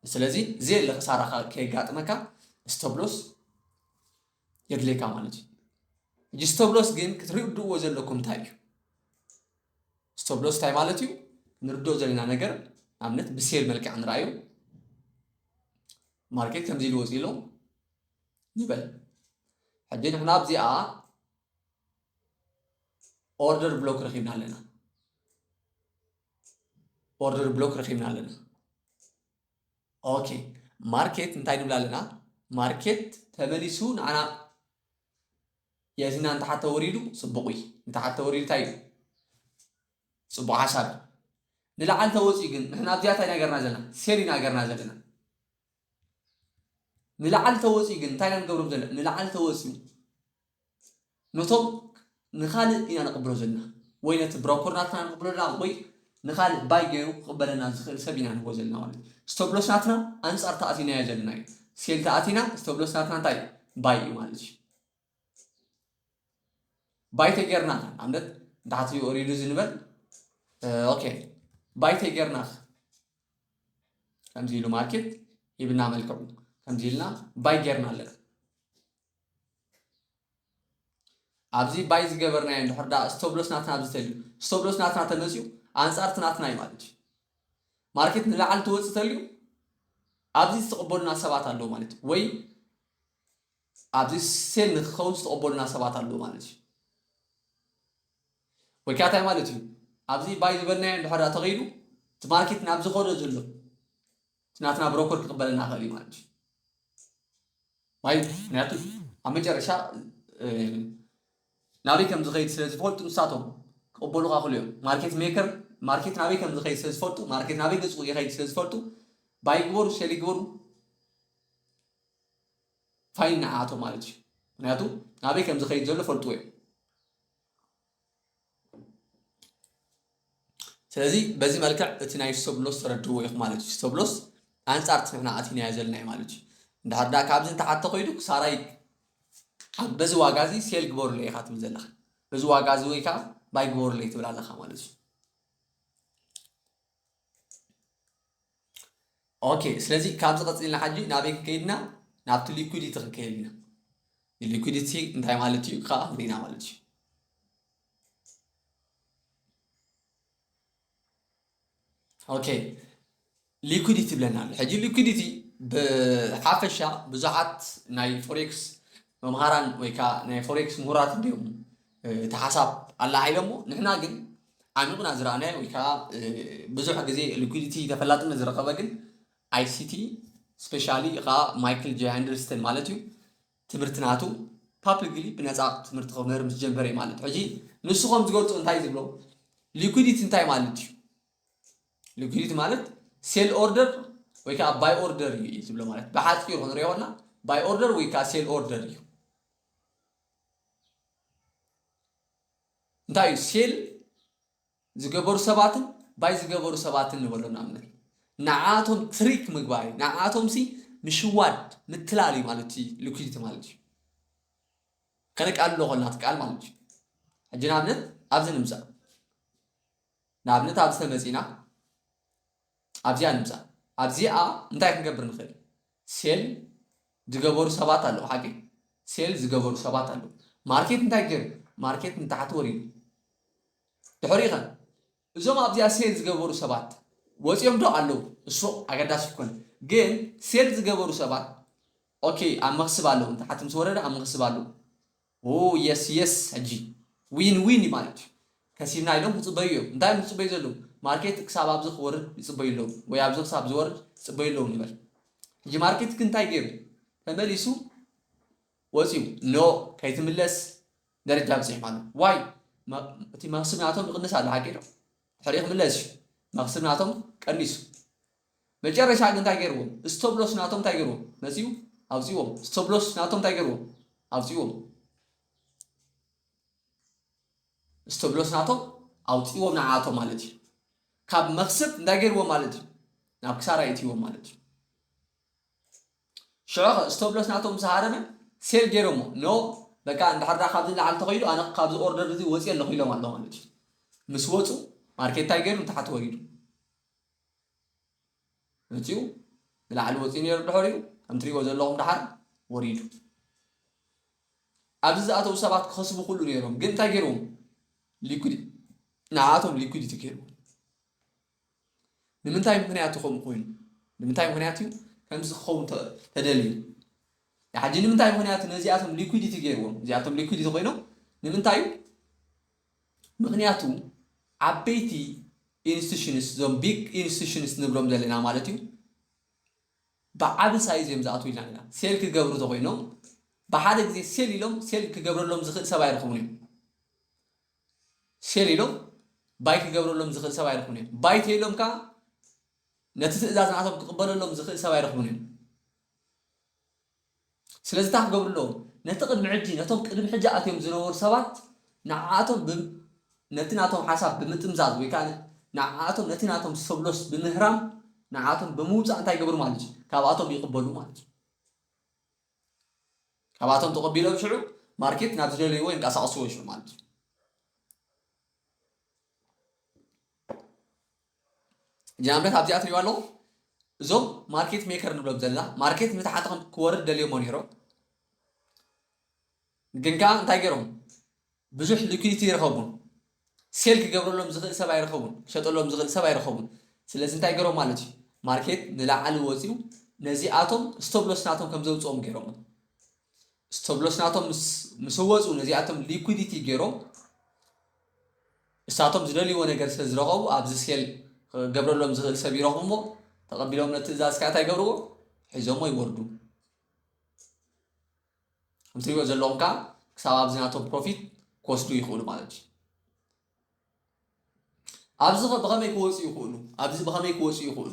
ስለዚ ዘየለ ክሳራ ከየጋጥመካ stop loss የድልየካ ማለት እዩ። ሕጂ stop loss ግን ክትርድእዎ ዘለኩም እንታይ እዩ? Stop loss እንታይ ማለት እዩ? ክንርድኦ ዘለና ነገር ንኣብነት ብሴል መልክዕ ንርኣዩ። ማርኬት ከምዚ ኢሉ ወፂኡ ኣሎ ንበል። ሕጂ ንሕና ኣብዚኣ order block ረኺብና ኣለና። Order block ረኺብና ኣለና። ኦኬ፣ ማርኬት እንታይ ንብል ኣለና? ማርኬት ተመሊሱ ንዓና የእቲና ንታሓት ተወሪዱ ፅቡቕ እዩ። ንታሓት ተወሪዱ እንታይ እዩ? ፅቡቕ ሓሳብ እዩ። ንላዕሊ ተወፂኡ ግን ንሕና ኣብዚኣ እንታይ ኢና ገርና ዘለና? ሴል ኢና ገርና ዘለና። ንላዕሊ ተወፂኡ ግን እንታይ ኢና ንገብሮም ዘለና? ንላዕሊ ተወፂኡ ነቶም ንኻልእ ኢና ነቕብሎ ዘለና፣ ወይ ነቲ ብሮከር ናትና ነቕብሎ ዘለና፣ ወይ ንኻልእ ባይ ገይሩ ክቕበለና ዝኽእል ሰብ ኢና ንህቦ ዘለና ማለት እዩ። Stop loss ናትና ኣንጻር ተኣቲናዮ ዘለና እዩ። ሴል ተኣቲና stop loss ናትና እንታይ ባይ እዩ ማለት እዩ። ባይ ተጌርና ንኣብነት ንታሕቲ ወሪዱ ዝንበል ኦኬ፣ ባይ ተጌርና ከምዚ ኢሉ ማርኬት ሂብና መልክዑ ከምዚ ኢልና ባይ ጌርና ኣለና። ኣብዚ ባይ ዝገበርናዮ እንድሕር ደኣ stop loss ናትና ኣብዚ ተልዩ፣ stop loss ናትና ተመፅዩ ኣንፃር እቲ ናትና እዩ ማለት እዩ። ማርኬት ንላዕሊ ትወፅእ ተልዩ ኣብዚ ዝተቐበሉና ሰባት ኣለዉ ማለት እዩ። ወይ ኣብዚ ሴል ንክኸውን ዝተቐበሉና ሰባት ኣለዉ ማለት እዩ። ወይ ከዓ እንታይ ማለት እዩ? ኣብዚ ባይ ዝበልናዮ እንድሕር ደኣ ተኸይዱ እቲ ማርኬት ናብ ዝኸዶ ዘሎ እቲ ናትና ብሮከር ክቕበለና ይኽእል እዩ ማለት እዩ። ማይ ምክንያቱ ኣብ መጨረሻ ናበይ ከም ዝኸይድ ስለ ዝፈልጡ ንሳቶም ክቕበሉኻ ክሉ እዮም። ማርኬት ሜከር ማርኬት ናበይ ከም ዝኸይድ ስለ ዝፈልጡ፣ ማርኬት ናበይ ገጹ ይኸይድ ስለ ዝፈልጡ ባይ ይግበሩ ሴል ይግበሩ ፋይን ንዓኣቶም ማለት እዩ። ምክንያቱ ናበይ ከም ዝኸይድ ዘሎ ፈልጥዎ እዮም። ስለዚ በዚ መልክዕ እቲ ናይ stop loss ተረድእዎ ኢኹም ማለት እዩ። Stop loss ኣንጻር እቲ ንሕና ኣቲናዮ ዘለናዮ ማለት እዩ። እንድሕር ደኣ ካብዚ ንታሓት ተኸይዱ ክሳራይ ኣብ በዚ ዋጋ እዚ ሴል ግበሩለይ ኢኻ ትብል ዘለኻ። በዚ ዋጋ እዚ ወይ ከዓ ባይ ግበሩለይ ትብል ኣለኻ ማለት እዩ። ኦኬ፣ ስለዚ ካብዚ ቀፂልና ሕጂ ናበይ ክንከይድ ኢና? ናብቲ ሊኩዲቲ ክንከይድ ኢና። ሊኩዲቲ እንታይ ማለት እዩ ከዓ ክንሪና ማለት እዩ። ኦኬ፣ ሊኩዲቲ ይብለና ኣሎ። ሕጂ ሊኩዲቲ ብሓፈሻ ብዙሓት ናይ ፎሬክስ መምሃራን ወይ ከዓ ናይ ፎሬክስ ምሁራት እንዲዮም እቲ ሓሳብ ኣላ ኢሎሞ። ንሕና ግን ዓሚቕና ዝረኣናዮ ወይ ከዓ ብዙሕ ግዜ ሊኩዲቲ ተፈላጥነት ዝረኸበ ግን ኣይሲቲ ስፔሻሊ ከዓ ማይክል ጄ ሃንደርስተን ማለት እዩ ትምህርቲ ናቱ ፓብሊክሊ ብነፃ ትምህርቲ ክምህር ምስ ጀመረ እዩ ማለት እዩ። ሕጂ ንሱ ከም ዝገልፆ እንታይ ዝብሎ ሊኩዲቲ እንታይ ማለት እዩ? ሊኩዲቲ ማለት ሴል ኦርደር ወይ ከዓ ባይ ኦርደር እዩ ዝብሎ ማለት ብሓፂሩ ክንሪኦ ከለና ባይ ኦርደር ወይ ከዓ ሴል ኦርደር እዩ። እንታይ እዩ ሴል ዝገበሩ ሰባትን ባይ ዝገበሩ ሰባትን ንበሎ ንኣብነት ንዓቶም ትሪክ ምግባር እዩ። ንዓቶም ሲ ምሽዋድ ምትላል እዩ ማለት እዩ ሊኩዲቲ ማለት እዩ። ከነቃልሎ ከለና እቲ ቃል ማለት እዩ። ሕጂ ንኣብነት ኣብዚ ንምፃእ ንኣብነት ኣብዚ ተመፂና ኣብዚኣ ንምፃእ ኣብዚኣ እንታይ ክንገብር ንኽእል? ሴል ዝገበሩ ሰባት ኣለዉ። ሓቂ ሴል ዝገበሩ ሰባት ኣለዉ። ማርኬት እንታይ ገይሩ? ማርኬት ንታሕቲ ወሪዱ። ድሕሪኡ ኸ እዞም ኣብዚኣ ሴል ዝገበሩ ሰባት ወፂኦም ዶ ኣለዉ? እሱ ኣገዳሲ ይኮነ። ግን ሴል ዝገበሩ ሰባት ኦኬ ኣብ መኽስብ ኣለዉ። ንታሕቲ ምስ ወረደ ኣብ መኽስብ ኣለዉ። ኦ የስ የስ፣ ሕጂ ዊን ዊን እዩ ማለት እዩ። ከሲብና ኢሎም ክፅበዩ እዮም። እንታይ እዮም ዝፅበዩ ዘለዉ? ማርኬት ክሳብ ኣብዚ ክወርድ ይፅበዩ ኣለዉ፣ ወይ ኣብዚ ክሳብ ዝወርድ ይፅበዩ ኣለዉ ንበል። ሕጂ ማርኬት ግን እንታይ ገይሩ? ተመሊሱ ወፂኡ። ኖ፣ ከይትምለስ ደረጃ ኣብፂሑ ማለት እዩ። ዋይ? መ-፣ እቲ መኽስብ ናቶም ይቕንስ ኣሎ፣ ሓቂ ዶ? ድሕሪኡ ክምለስ እዩ። መኽስብ ናቶም ቀኒሱ። መጨረሻ ግን እንታይ ገይርዎም? ስቶፕ ሎስ ናቶም እንታይ ገይርዎም? መፂኡ ኣውፂዎም። ስቶፕ ሎስ ናቶም እንታይ ገይርዎም? ኣውፂዎም። ስቶፕ ሎስ ናቶም ኣውፂዎም ንዓኣቶም ማለት እዩ። ካብ መኽስብ እንታይ ገይርዎም ማለት እዩ? ናብ ክሳራ የእትይዎም ማለት እዩ። ሽዑ ኸ ስቶፕ ሎስ ናቶም ምስ ሃረመ ሴል ገይሮሞ። ኖ፣ በቃ እንድሕር ዳ ካብዚ ንላዕሊ ተኸይዱ ኣነ ካብዚ ኦርደር እዚ ወፂአ ኣለኹ ኢሎም ኣለዉ ማለት እዩ። ምስ ወፁ ማርኬት እንታይ ገይሩ? ንታሕቲ ወሪዱ። መፂኡ ንላዕሊ ወፂኡ ነይሩ፣ ድሕሪኡ ከም ትሪእዎ ዘለኹም ደሓር ወሪዱ። ኣብዚ ዝኣተዉ ሰባት ክኸስቡ ኩሉ ነይሮም፣ ግን እንታይ ገይርዎም? ሊኩድ፣ ንዓኣቶም ሊኩዲቲ ገይርዎም። ንምንታይ ምኽንያት እዩ ከምኡ ኮይኑ? ንምንታይ ምኽንያት እዩ ከምዚ ክኸውን ተ-፣ ተደልዩ? ሕጂ ንምንታይ ምኽንያት ነዚኣቶም ሊኩዲቲ ገይርዎም? እዚኣቶም ሊኩዲቲ ኮይኖም ንምንታይ እዩ? ምኽንያቱ ዓበይቲ ኢንስቲቱሽንስ፣ እዞም ቢግ ኢንስቲቱሽንስ ንብሎም ዘለና ማለት እዩ፣ ብዓቢ ሳይዝ እዮም ዝኣትዉ ኢልና ኣለና። ሴል ክገብሩ ተኮይኖም ብሓደ ግዜ ሴል ኢሎም ሴል ክገብረሎም ዝኽእል ሰብ ኣይረኽቡን እዮም። ሴል ኢሎም ባይ ክገብረሎም ዝኽእል ሰብ ኣይረኽቡን እዮም። ባይ ተኢሎም ከዓ ነቲ ትእዛዝ ናቶም ክቕበለሎም ዝኽእል ሰብ ኣይረኽቡን እዮም። ስለዚ እንታይ ክገብሩ ኣለዎም? ነቲ ቅድሚ ሕጂ፣ ነቶም ቅድሚ ሕጂ ኣትዮም ዝነበሩ ሰባት ንዓኣቶም ብ-፣ ነቲ ናቶም ሓሳብ ብምጥምዛዝ ወይ ከዓ ንዓኣቶም ነቲ ናቶም ስቶፕ ሎስ ብምህራም ንዓኣቶም ብምውፃእ እንታይ ይገብሩ ማለት እዩ? ካብኣቶም ይቕበሉ ማለት እዩ። ካብኣቶም ተቐቢሎም ሽዑ ማርኬት ናብ ዝደለይዎ የንቀሳቕስዎ ሽዑ ማለት እዩ። ጅናምረት ኣብዚኣ ትሪእዋ ኣለኹ። እዞም ማርኬት ሜከር ንብሎም ዘለና ማርኬት ንታሕቲ ከም ክወርድ ደልዮሞ ነይሮም። ግን ከዓ እንታይ ገይሮም? ብዙሕ ሊኩዲቲ ይረኸቡን። ሴል ክገብረሎም ዝኽእል ሰብ ኣይረኸቡን፣ ክሸጠሎም ዝኽእል ሰብ ኣይረኸቡን። ስለዚ እንታይ ገይሮም ማለት እዩ? ማርኬት ንላዕሊ ወፂኡ ነዚኣቶም ስቶፕ ሎስ ናቶም ከም ዘውፅኦም ገይሮም። ስቶፕ ሎስ ናቶም ምስ፣ ምስ ወፁ ነዚኣቶም ሊኩዲቲ ገይሮም እሳቶም ዝደልይዎ ነገር ስለ ዝረኸቡ ኣብዚ ሴል ክገብረሎም ዝኽእል ሰብ ይረኽቡ እሞ ተቐቢሎም ነቲ ትእዛዝ ከዓ እንታይ ይገብርዎ? ሒዞሞ ይወርዱ። ከም ትሪእዎ ዘለኹም ከዓ ክሳብ ኣብዚ ናቶም ፕሮፊት ክወስዱ ይኽእሉ ማለት እዩ። ኣብዚ ኸ ብኸመይ ክወፁ ይኽእሉ? ኣብዚ ብኸመይ ክወፁ ይኽእሉ?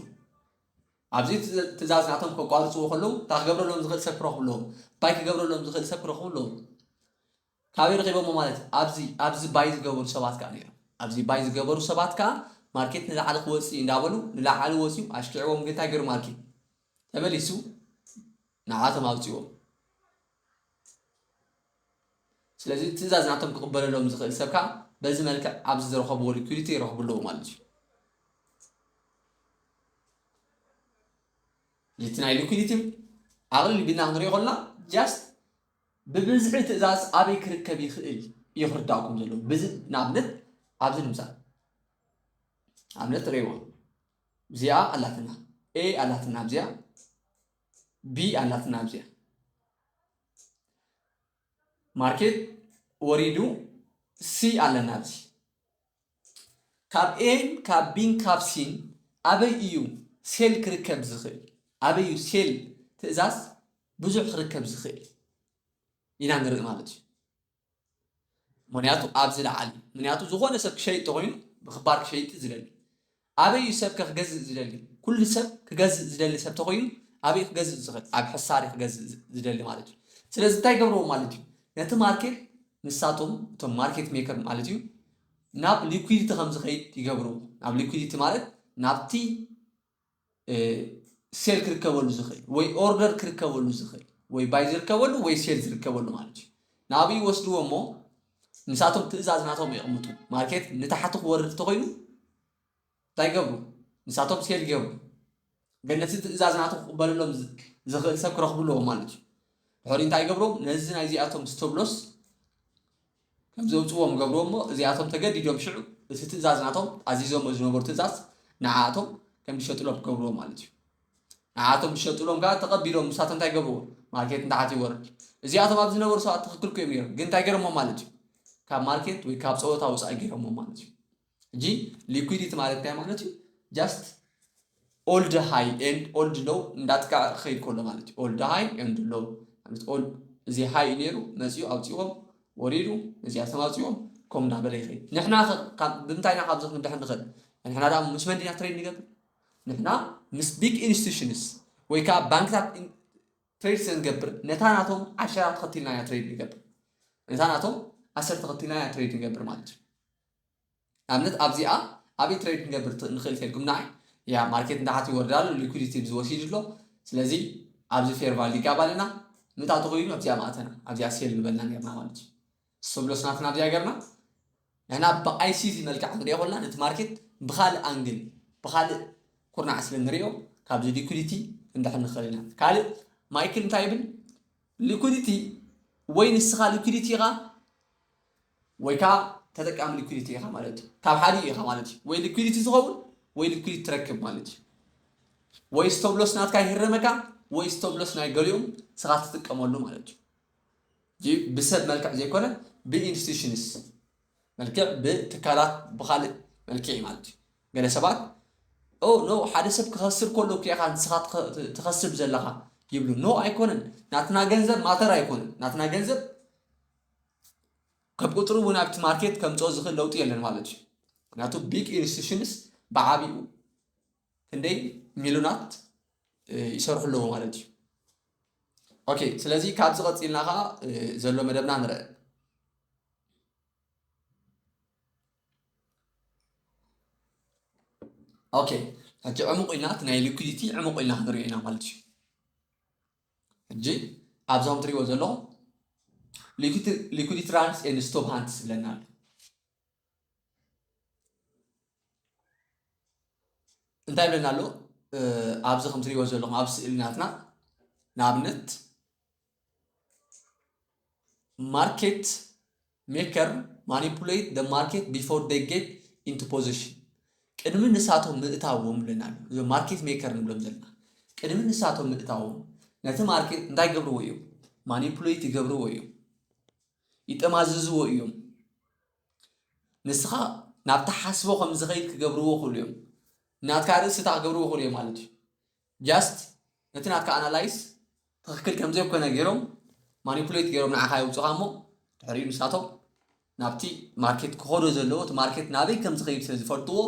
ኣብዚ ትእዛዝ ናቶም ከቋርፅዎ ከለዉ እንታይ ክገብረሎም ዝኽእል ሰብ ክረኽቡ ኣለዎም። ባይ ክገብረሎም ዝኽእል ሰብ ክረኽቡ ኣለዎም። ካበይ ረኺቦሞ ማለት እዩ? ኣብዚ፣ ኣብዚ ባይ ዝገበሩ ሰባት ከዓ ነይሮም። ኣብዚ ባይ ዝገበሩ ሰባት ከዓ ማርኬት ንላዕሊ ክወፅእ እዩ እንዳበሉ ንላዕሊ ወፅዩ ኣሽኪዕዎም ግን እንታይ ገይሩ ማርኬት ተመሊሱ ንዓቶም ኣውፅዎም። ስለዚ ትእዛዝ ናቶም ክቕበለሎም ዝኽእል ሰብ ከዓ በዚ መልክዕ ኣብዚ ዝረኸብዎ ሊኩዲቲ ይረኽቡ ኣለዉ ማለት እዩ። እቲ ናይ ሊኩዲቲ ኣቕልል ቢልና ክንሪኦ ከለና ጃስት ብብዝሒ ትእዛዝ ኣበይ ክርከብ ይኽእል እዩ ክርዳእኩም ዘለዎ። ብዚ ንኣብነት ኣብዚ ንምሳል ኣብነት ርእይዎ። እዚኣ ኣላትና ኤ ኣላትና ኣብዚኣ ቢ ኣላትና ኣብዚኣ ማርኬት ወሪዱ ሲ ኣለና ኣብዚ ካብ ኤን ካብ ቢን ካብ ሲን ኣበይ እዩ ሴል ክርከብ ዝኽእል ኣበይ እዩ ሴል ትእዛዝ ብዙሕ ክርከብ ዝኽእል ኢና ንርኢ ማለት እዩ። ምክንያቱ ኣብዚ ለዓሊ ምክንያቱ ዝኾነ ሰብ ክሸይጥ ተኮይኑ ብክባር ክሸይጥ ዝደሊ ኣበይ እዩ ሰብ ከ ክገዝእ ዝደሊ ኩሉ ሰብ ክገዝእ ዝደሊ ሰብ ተኮይኑ ኣበይ ክገዝእ ዝኽእል ኣብ ሕሳር ክገዝእ ዝደሊ ማለት እዩ። ስለዚ እንታይ ገብርዎ ማለት እዩ ነቲ ማርኬት ንሳቶም እቶም ማርኬት ሜከር ማለት እዩ ናብ ሊኩዲቲ ከም ዝኸይድ ይገብርዎ ናብ ሊኩዲቲ ማለት ናብቲ ሴል ክርከበሉ ዝኽእል ወይ ኦርደር ክርከበሉ ዝኽእል ወይ ባይ ዝርከበሉ ወይ ሴል ዝርከበሉ ማለት እዩ። ናብኡ ይወስድዎ እሞ ንሳቶም ትእዛዝ ናቶም የቕምጡ። ማርኬት ንታሕቲ ክወርድ እንተኮይኑ እንታይ ይገብሩ? ንሳቶም ሴል ይገብሩ። ግን ነቲ ትእዛዝ ናቶም ክቕበለሎም ዝኽእል ሰብ ክረኽቡ ኣለዎም ማለት እዩ። ድሕሪ እንታይ ይገብሮም? ነዚ ናይዚኣቶም ስቶፕ ሎስ ከም ዘውፅዎም ገብርዎ እሞ እዚኣቶም ተገዲዶም ሽዑ እቲ ትእዛዝ ናቶም ኣዚዞም ዝነበሩ ትእዛዝ ንዓኣቶም ከም ዝሸጥሎም ገብርዎ ማለት እዩ። ንዓኣቶም ዝሸጥሎም ከዓ ተቐቢሎም ምሳቶም እንታይ ገብርዎ? ማርኬት ንታሕቲ ይወርድ። እዚኣቶም ኣብ ዝነበሩ ሰባት ትኽክል እኮ እዮም ነይሮም፣ ግን እንታይ ገይሮሞ ማለት እዩ? ካብ ማርኬት ወይ ካብ ፀወታ ውፃእ ገይሮሞ ማለት እዩ። ሕጂ ሊኩዊዲቲ ማለት እንታይ ማለት እዩ? Just all the high and all the low እንዳጥቃዕ ክኸይድ ከሎ ማለት እዩ። All the high and low ማለት all እዚ ሃይ እዩ ነይሩ መፂኡ ኣውፂዎም ወሪዱ እዚኣቶም ኣውፂዎም ከም እንዳበለ ይኸይድ። ንሕና ኸ ካብ ብምንታይ ኢና ካብዚ ክንድሕን ንኽእል? ንሕና ደኣ ምስ መን ዲና ትሬድ ንገብር? ንሕና ምስ ቢግ ኢንስቲቱሽንስ ወይ ከዓ ባንክታት ትሬድ ስለ ንገብር ነታ ናቶም ዓሸራ ተኸቲልና ኢና ትሬድ ንገብር። ነታ ናቶም ኣሰር ተኸቲልና ኢና ትሬድ ንገብር ማለት እዩ። ንኣብነት ኣብዚኣ ኣበይ ትሬድ ክንገብር ንኽእል ተልኩም ንዓይ ያ ማርኬት እንዳሓት ይወርድ ኣሎ ሊኩዲቲ ብዝወሲድ ኣሎ። ስለዚ ኣብዚ ፌር ቫልዩ ጋብ ኣለና ምእታቱ ኮይኑ ኣብዚኣ ማእተና ኣብዚኣ ሴል ምበልና ነርና ማለት እዩ። ስቶፕ ሎስ ናትና ኣብዚኣ ገርና ንሕና ብኣይሲዚ መልክዕ ክንሪኦ ከለና ነቲ ማርኬት ብካልእ ኣንግል ብካልእ ኩርናዕ ስለ ንሪኦ ካብዚ ሊኩዲቲ ክንድሕን ንኽእል ኢና። ካልእ ማይክል እንታይ ይብል? ሊኩዲቲ ወይ ንስኻ ሊኩዲቲ ኢኻ ወይ ከዓ ተጠቃሚ ሊኩዲቲ ኢኻ ማለት እዩ። ካብ ሓደ ኢኻ ማለት እዩ። ወይ ሊኩዲቲ ዝኸውን ወይ ሊኩዲቲ ትረክብ ማለት እዩ። ወይ ስቶፕ ሎስ ናትካ ይህረመካ ወይ ስቶፕ ሎስ ናይ ገሊኦም ንስኻ ትጥቀመሉ ማለት እዩ። ብሰብ መልክዕ ዘይኮነ ብኢንስቲቱሽንስ መልክዕ ብትካላት ብካልእ መልክዕ ማለት እዩ። ገለ ሰባት ኦ ኖ ሓደ ሰብ ክኸስር ከሎ እኮ ኢኻ ንስኻ ትኸስብ ዘለኻ ይብሉ። ኖ ኣይኮነን። ናትና ገንዘብ ማተር ኣይኮነን። ናትና ገንዘብ ካብ ቁፅሪ እውን ኣብቲ ማርኬት ከምፅኦ ዝኽእል ለውጢ የለን ማለት እዩ። ምክንያቱ ቢግ ኢንስቲቱሽንስ ብዓቢኡ ክንደይ ሚሉናት ይሰርሑ ኣለዎ ማለት እዩ። ኦኬ ስለዚ ካብዚ ቀፂልና ከዓ ዘሎ መደብና ንርአ። ኦኬ ሕጂ ዕሙቕ ኢልና እቲ ናይ ሊኩዲቲ ዕሙቕ ኢልና ክንሪኦ ኢና ማለት እዩ። ሕጂ ኣብዞም ትሪእዎ ዘለኹም ሊኩዲቲ ራንስ ኤንድ ስቶፕ ሃንትስ ዝብለና ኣሎ። እንታይ ይብለና ኣሎ? ኣብዚ ከም ትሪእዎ ዘለኹም ኣብ ስእሊ ናትና ንኣብነት ማርኬት ሜከር ማኒፑሌት ደ ማርኬት ቢፎር ደ ጌት ኢንቱ ፖዚሽን ቅድሚ ንሳቶም ምእታዎም ብለና ኣሎ። እዞም ማርኬት ሜከር ንብሎም ዘለና ቅድሚ ንሳቶም ምእታዎም ነቲ ማርኬት እንታይ ገብርዎ እዮም? ማኒፑሌት ይገብርዎ እዮም፣ ይጠማዝዝዎ እዮም። ንስኻ ናብ ትሓስቦ ከም ዝኸይድ ክገብርዎ ክእሉ እዮም። ናትካ ርእስታ ክገብርዎ ክእሉ እዮም ማለት እዩ። ጃስት ነቲ ናትካ ኣናላይስ ትኽክል ከም ዘይኮነ ገይሮም ማኒፑሌት ገይሮም ንዓኻ የውፅኻ እሞ ድሕሪኡ ንሳቶም ናብቲ ማርኬት ክኸዶ ዘለዎ እቲ ማርኬት ናበይ ከም ዝኸይድ ስለ ዝፈልጥዎ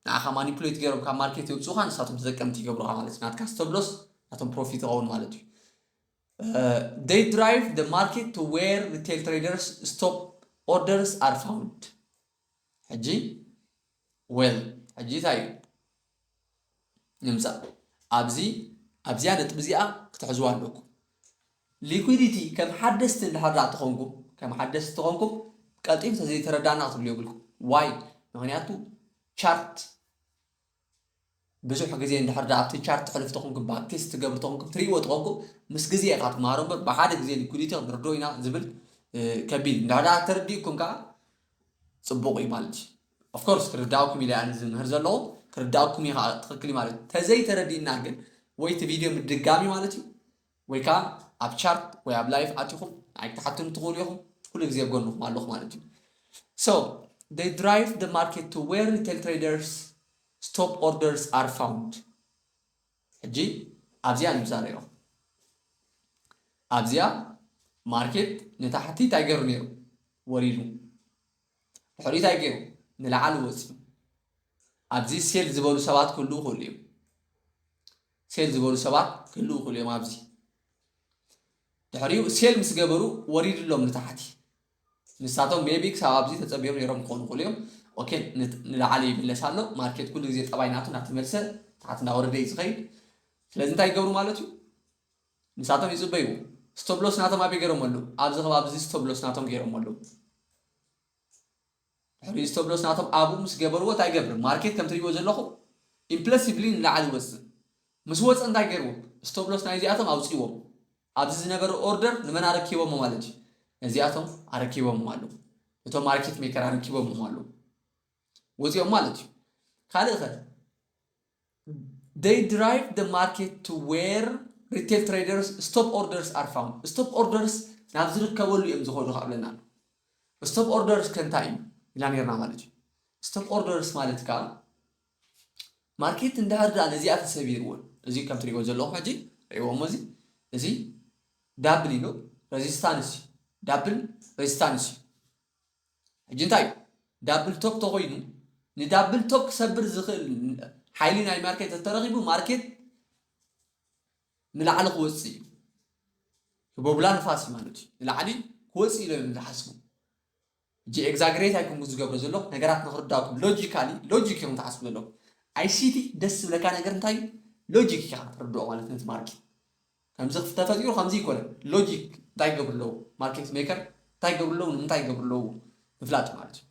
ንዓኻ ማኒፑሌት ገይሮም ካብ ማርኬት የውፅኡኻ ንሳቶም ተጠቀምቲ ይገብሩኻ ማለት እዩ። ናትካ ስቶፕ ሎስ ናቶም ፕሮፊት ይኸውን ማለት እዩ። They drive the market to where retail traders stop orders are found። ሕጂ ዌል ሕጂ እንታይ እዩ ንምፃእ ኣብዚ ኣብዚኣ ነጥቢ እዚኣ ክትሕዝዋ ኣለኩም። ሊኩዲቲ ከም ሓደስቲ እንድሕር ደኣ ተኾንኩም ከም ሓደስቲ ተኾንኩም ቀልጢፍ ተዘይተረዳና ክትብሉ የብልኩም። ዋይ ምክንያቱ ቻርት ብዙሕ ግዜ እንድሕር ደኣ ኣብቲ ቻርት ተሕልፍ ተኾንኩም ባክቴስት ትገብሩ ተኾንኩም ትሪእዎ ተኾንኩም ምስ ግዜ ኢኻ ትመሃሮ እምበር ብሓደ ግዜ ሊኩዲቲ ክንርድኦ ኢና ዝብል ከቢድ እንድሕር ደኣ ተረዲእኩም ከዓ ፅቡቕ እዩ ማለት እዩ። ኦፍኮርስ ክርዳእኩም ኢለ ኣነ ዝምህር ዘለኹ ክርዳእኩም እዩ ከዓ ትኽክል እዩ ማለት እዩ። ተዘይተረዲእና ግን ወይ እቲ ቪድዮ ምድጋሚ ማለት እዩ ወይ ከዓ ኣብ ቻርት ወይ ኣብ ላይፍ ኣቲኹም ንዓይ ክትሓቱኒ ትኽእሉ ኢኹም። ኩሉ ግዜ ኣብ ጎንኹም ኣለኹ ማለት እዩ። So they drive the market to where retail traders stop orders are found። ሕጂ ኣብዚኣ ንዛረዮ ኣብዚኣ ማርኬት ንታሕቲ እንታይ ገይሩ ነይሩ ወሪዱ ድሕሪኡ እንታይ ገይሩ ንላዕሊ ወፂኡ ኣብዚ ሴል ዝበሉ ሰባት ክህልዉ ክእሉ እዮም። ሴል ዝበሉ ሰባት ክህልዉ ክእሉ እዮም ኣብዚ ድሕሪኡ ሴል ምስ ገበሩ ወሪድሎም ንታሕቲ ንሳቶም ሜቢ ክሳብ ኣብዚ ተፀቢዮም ነይሮም ክኾኑ ክእሉ እዮም። ኦኬ ንላዕሊ ይምለስ ኣሎ ማርኬት ኩሉ ግዜ ጠባይ ናቱ እናተመልሰ ታሕቲ እናወረደ እዩ ዝኸይድ። ስለዚ እንታይ ይገብሩ ማለት እዩ? ንሳቶም ይፅበይዎ። ስቶፕ ሎስ ናቶም ኣበይ ገይሮም ኣለዉ? ኣብዚ ከባቢ እዚ ስቶፕ ሎስ ናቶም ገይሮም ኣለዉ። ድሕሪ ስቶፕ ሎስ ናቶም ኣብኡ ምስ ገበርዎ እንታይ ይገብር? ማርኬት ከም ትሪእዎ ዘለኹም ኢምፕለሲቭሊ ንላዕሊ ይወፅእ። ምስ ወፀ እንታይ ገይርዎም? ስቶፕ ሎስ ናይዚኣቶም ኣውፅእዎም። ኣብዚ ዝነበረ ኦርደር ንመን ኣረኪቦሞ ማለት እዩ? ነዚኣቶም ኣረኪቦም ኣለዉ። እቶም ማርኬት ሜከር ኣረኪቦም ኣለዉ፣ ወፂኦም ማለት እዩ። ካልእ ኸ? They drive the market to where retail traders stop orders are found. Stop orders ናብ ዝርከበሉ እዮም ዝኸዱ ካብለና ኣሎ። Stop orders ከ እንታይ እዩ ኢላ ነርና ማለት እዩ። Stop orders ማለት ከዓ ማርኬት እንድሕር ደኣ ነዚኣ ተሰቢርዎ፣ እዚ ከም ትሪእዎ ዘለኹም ሕጂ ሪእዎም፣ እዚ እዚ ዳብል ኢሉ፣ resistance እዩ፣ ዳብል resistance እዩ። ሕጂ እንታይ እዩ? ዳብል ቶፕ ተኮይኑ፣ ንዳብል ቶፕ ክሰብር ዝኽእል ሓይሊ ናይ ማርኬት ተተረኺቡ፣ ማርኬት ንላዕሊ ክወፅእ እዩ። ህቦብላ ንፋስ እዩ ማለት እዩ። ንላዕሊ ክወፅእ ኢሎም እዮም ዝሓስቡ። ሕጂ ኤግዛግሬት ኣይኮንኩ ዝገብሮ ዘለኹ፣ ነገራት ንክርዳእኩም፣ ሎጂካሊ ሎጂክ እዮም ትሓስቡ ዘለኹ። ኣይሲቲ ደስ ዝብለካ ነገር እንታይ እዩ? ሎጂክ ኢኻ ክትርድኦ ማለት ነቲ ማርኬት ከምዚ ተፈጢሩ ከምዚ ይኮነ፣ ሎጂክ እንታይ ይገብሩ ኣለዉ? ማርኬት ሜከር እንታይ ይገብሩ ኣለዉ? ንምንታይ ይገብሩ ኣለዉ? ምፍላጥ ማለት እዩ።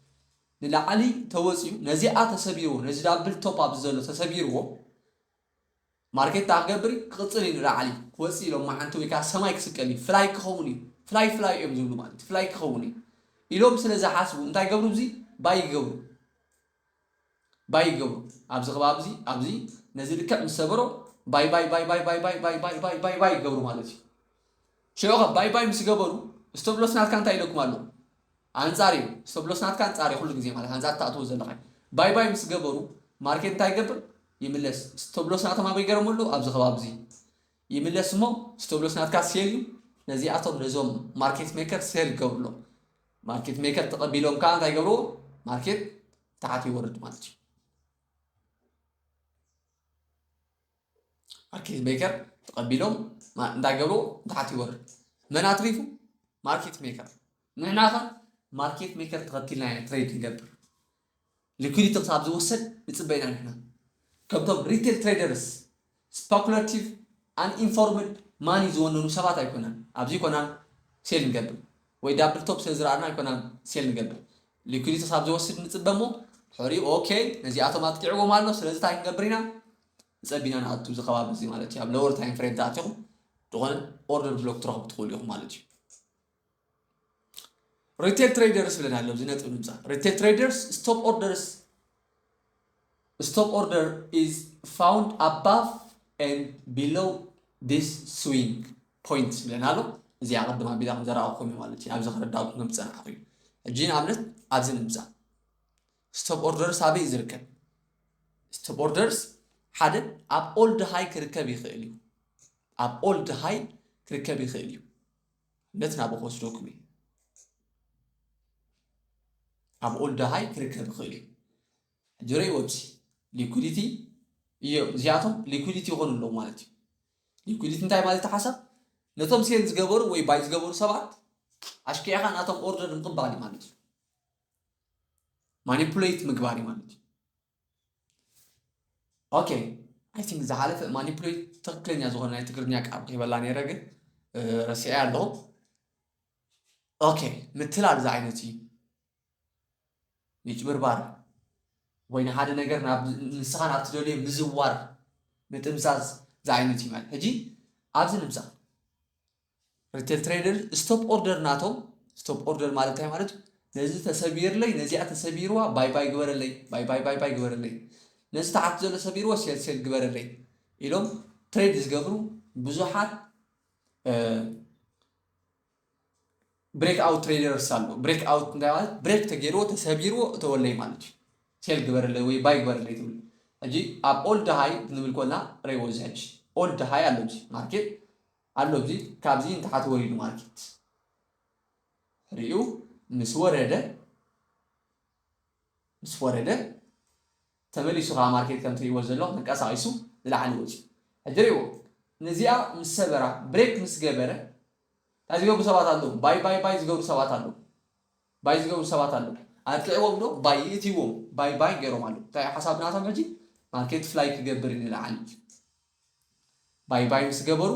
ንላዕሊ ተወፂኡ ነዚኣ ተሰቢርዎ፣ ነዚ ዳብል ቶፕ ኣብዚ ዘሎ ተሰቢርዎ፣ ማርኬት እንታይ ክገብር እዩ? ክቕፅል እዩ ንላዕሊ፣ ክወፅእ ኢሎም መዓንቲ ወይ ከዓ ሰማይ ክስቀል እዩ፣ ፍላይ ክኸውን እዩ፣ ፍላይ ፍላይ እዮም ዝብሉ ማለት እዩ፣ ፍላይ ክኸውን እዩ ኢሎም ስለ ዝሓስቡ እንታይ ይገብሩ? እዚ ባይ ይገብሩ፣ ባይ ይገብሩ። ኣብዚ ከባቢ እዚ፣ ኣብዚ ነዚ ልክዕ ምስ ሰበሮ ባይ ባይ ባይ ባይ ባይ ባይ ባይ ባይ ባይ ባይ ባይ ይገብሩ ማለት እዩ። ሽዑ ኸ ባይ ባይ ምስ ገበሩ ስቶፕ ሎስ ናትካ እንታይ ኢለኩም ኣሎ? ኣንጻር እዩ። ስቶፕ ሎስ ናትካ ኣንጻር እዩ ኩሉ ግዜ ማለት ኣንጻር ትኣትዎ ዘለኻ። ባይ ባይ ምስ ገበሩ ማርኬት እንታይ ይገብር? ይምለስ። ስቶፕ ሎስ ናቶም ኣበይ ገይሮም ኣለዉ? ኣብዚ ከባቢ እዚ ይምለስ እሞ ስቶፕ ሎስ ናትካ ሴል እዩ። ነዚኣቶም ነዞም ማርኬት ሜከር ሴል ይገብርሎም። ማርኬት ሜከር ተቐቢሎም ከዓ እንታይ ይገብርዎ? ማርኬት ታሕቲ ይወርድ ማለት እዩ። ማርኬት ሜከር ተቐቢሎም ማ- እንታይ ገብርዎ? ታሕቲ ይወርድ። መን ኣትሪፉ? ማርኬት ሜከር። ንሕና ኸ ማርኬት ሜከር ተኸቲልና ኢና ትሬድ ንገብር። ሊኩዲቲ ክሳብ ዝወሰድ ንፅበ ኢና ንሕና። ከምቶም ሪቴል ትሬደርስ ስፐኩላቲቭ ኣን ኢንፎርምድ ማኒ ዝወነኑ ሰባት ኣይኮናን። ኣብዚ ኮናን ሴል ንገብር ወይ ዳብል ቶፕ ስለ ዝረኣና ኣይኮናን ሴል ንገብር። ሊኩዲቲ ክሳብ ዝወስድ ንፅበ እሞ ድሕሪኡ ኦኬ ነዚኣቶም ኣጥቂዕዎም ኣሎ፣ ስለዚ እንታይ ክንገብር ኢና? ንፀቢና ንኣቱ እዚ ከባቢ እዚ ማለት እዩ። ኣብ ሎወር ታይም ፍሬም ተኣቲኹም ዝኾነ ኦርደር ብሎክ ትረኽቡ ትኽእሉ ኢኹም ማለት እዩ። ሪቴል ትሬደርስ ብለና ኣሎ፣ እዚ ነጥቢ ንምፃእ። ሪቴል ትሬደርስ ስቶፕ ኦርደርስ stop order is found above and below this swing point ብለና ኣሎ። እዚኣ ቅድም ኣቢላ ከም ዘረኣኹም እዩ ማለት እዩ። ኣብዚ ክረዳእኩም ከም ዝፀናሕኩ እዩ። ሕጂ ንኣብነት ኣብዚ ንምፃእ። ስቶፕ ኦርደርስ ኣበይ እዩ ዝርከብ? ስቶፕ ኦርደርስ ሓደ ኣብ ኦልድ ሃይ ክርከብ ይኽእል እዩ። ኣብ ኦልድ ሃይ ክርከብ ይኽእል እዩ። ነት ናብኡ ክወስደኩም እዩ። ኣብ ኦልድ ሃይ ክርከብ ይኽእል እዩ። ሕጂ ርእይዎ፣ እዚ ሊኩዲቲ እዮም፣ እዚኣቶም ሊኩዲቲ ይኾኑ ኣለዉ ማለት እዩ። ሊኩዲቲ እንታይ ማለት እዩ? ሓሳብ ነቶም ሴል ዝገበሩ ወይ ባይ ዝገበሩ ሰባት ኣሽኪዕካ ናቶም ኦርደር ምቕባል እዩ ማለት እዩ። ማኒፑሌት ምግባር እዩ ማለት እዩ። ኦኬ፣ ኣይ ቲንክ ዝሓለፈ ማኒፑሌት ትኽክለኛ ዝኾነ ናይ ትግርኛ ቃል ክህበላ ነይረ፣ ግን ረሲዐ ኣለኹ። ኦኬ፣ ምትላል ዝዓይነቱ እዩ። ምጭብርባር ወይ ንሓደ ነገር ናብ ንስኻ ናብ ትደልዮ ምዝዋር፣ ምጥምዛዝ ዝዓይነቱ እዩ ማለት። ሕጂ ኣብዚ ንምፃእ ሪቴል ትሬደር ስቶፕ ኦርደር ናቶም፣ ስቶፕ ኦርደር ማለት እንታይ ማለት እዩ? ነዚ ተሰቢርለይ፣ ነዚኣ ተሰቢርዋ፣ ባይ ባይ ግበረለይ፣ ባይ ባይ ባይ ባይ ግበረለይ፣ ነዚ ተሓቲ ዘሎ ሰቢርዎ፣ ሴል ሴል ግበረለይ ኢሎም ትሬድ ዝገብሩ ብዙሓት ብሬክ ኣውት ትሬደርስ ኣሎ። ብሬክ ኣውት እንታይ ማለት? ብሬክ ተገይርዎ፣ ተሰቢርዎ እተወለይ ማለት እዩ። ሴል ግበረለይ ወይ ባይ ግበረለይ ትብል። ሕጂ ኣብ ኦልድ ሃይ ክንብል ኮና ረይዎ፣ እዚ ሕጂ ኦልድ ሃይ ኣሎ፣ እዚ ማርኬት ኣሎ፣ እዚ ካብዚ ንታሕቲ ወሪዱ ማርኬት ሪኡ ምስ ወረደ፣ ምስ ወረደ ተመሊሱ ከዓ ማርኬት ከም ትሪእዎ ዘለኹም ተንቀሳቒሱ ንላዕሊ ወፂኡ። ሕጂ ሪእዎ፣ ነዚኣ ምስ ሰበራ፣ ብሬክ ምስ ገበረ እንታይ ዝገብሩ ሰባት ኣለዉ? ባይ ባይ ባይ ዝገብሩ ሰባት ኣለዉ። ባይ ዝገብሩ ሰባት ኣለዉ። ኣጥቂዕዎም ዶ? ባይ ይእትይዎም፣ ባይ ባይ ገይሮም ኣለዉ። እንታይ ሓሳብ ናቶም ሕጂ? ማርኬት ፍላይ ክገብር እዩ ንላዕሊ። ባይ ባይ ምስ ገበሩ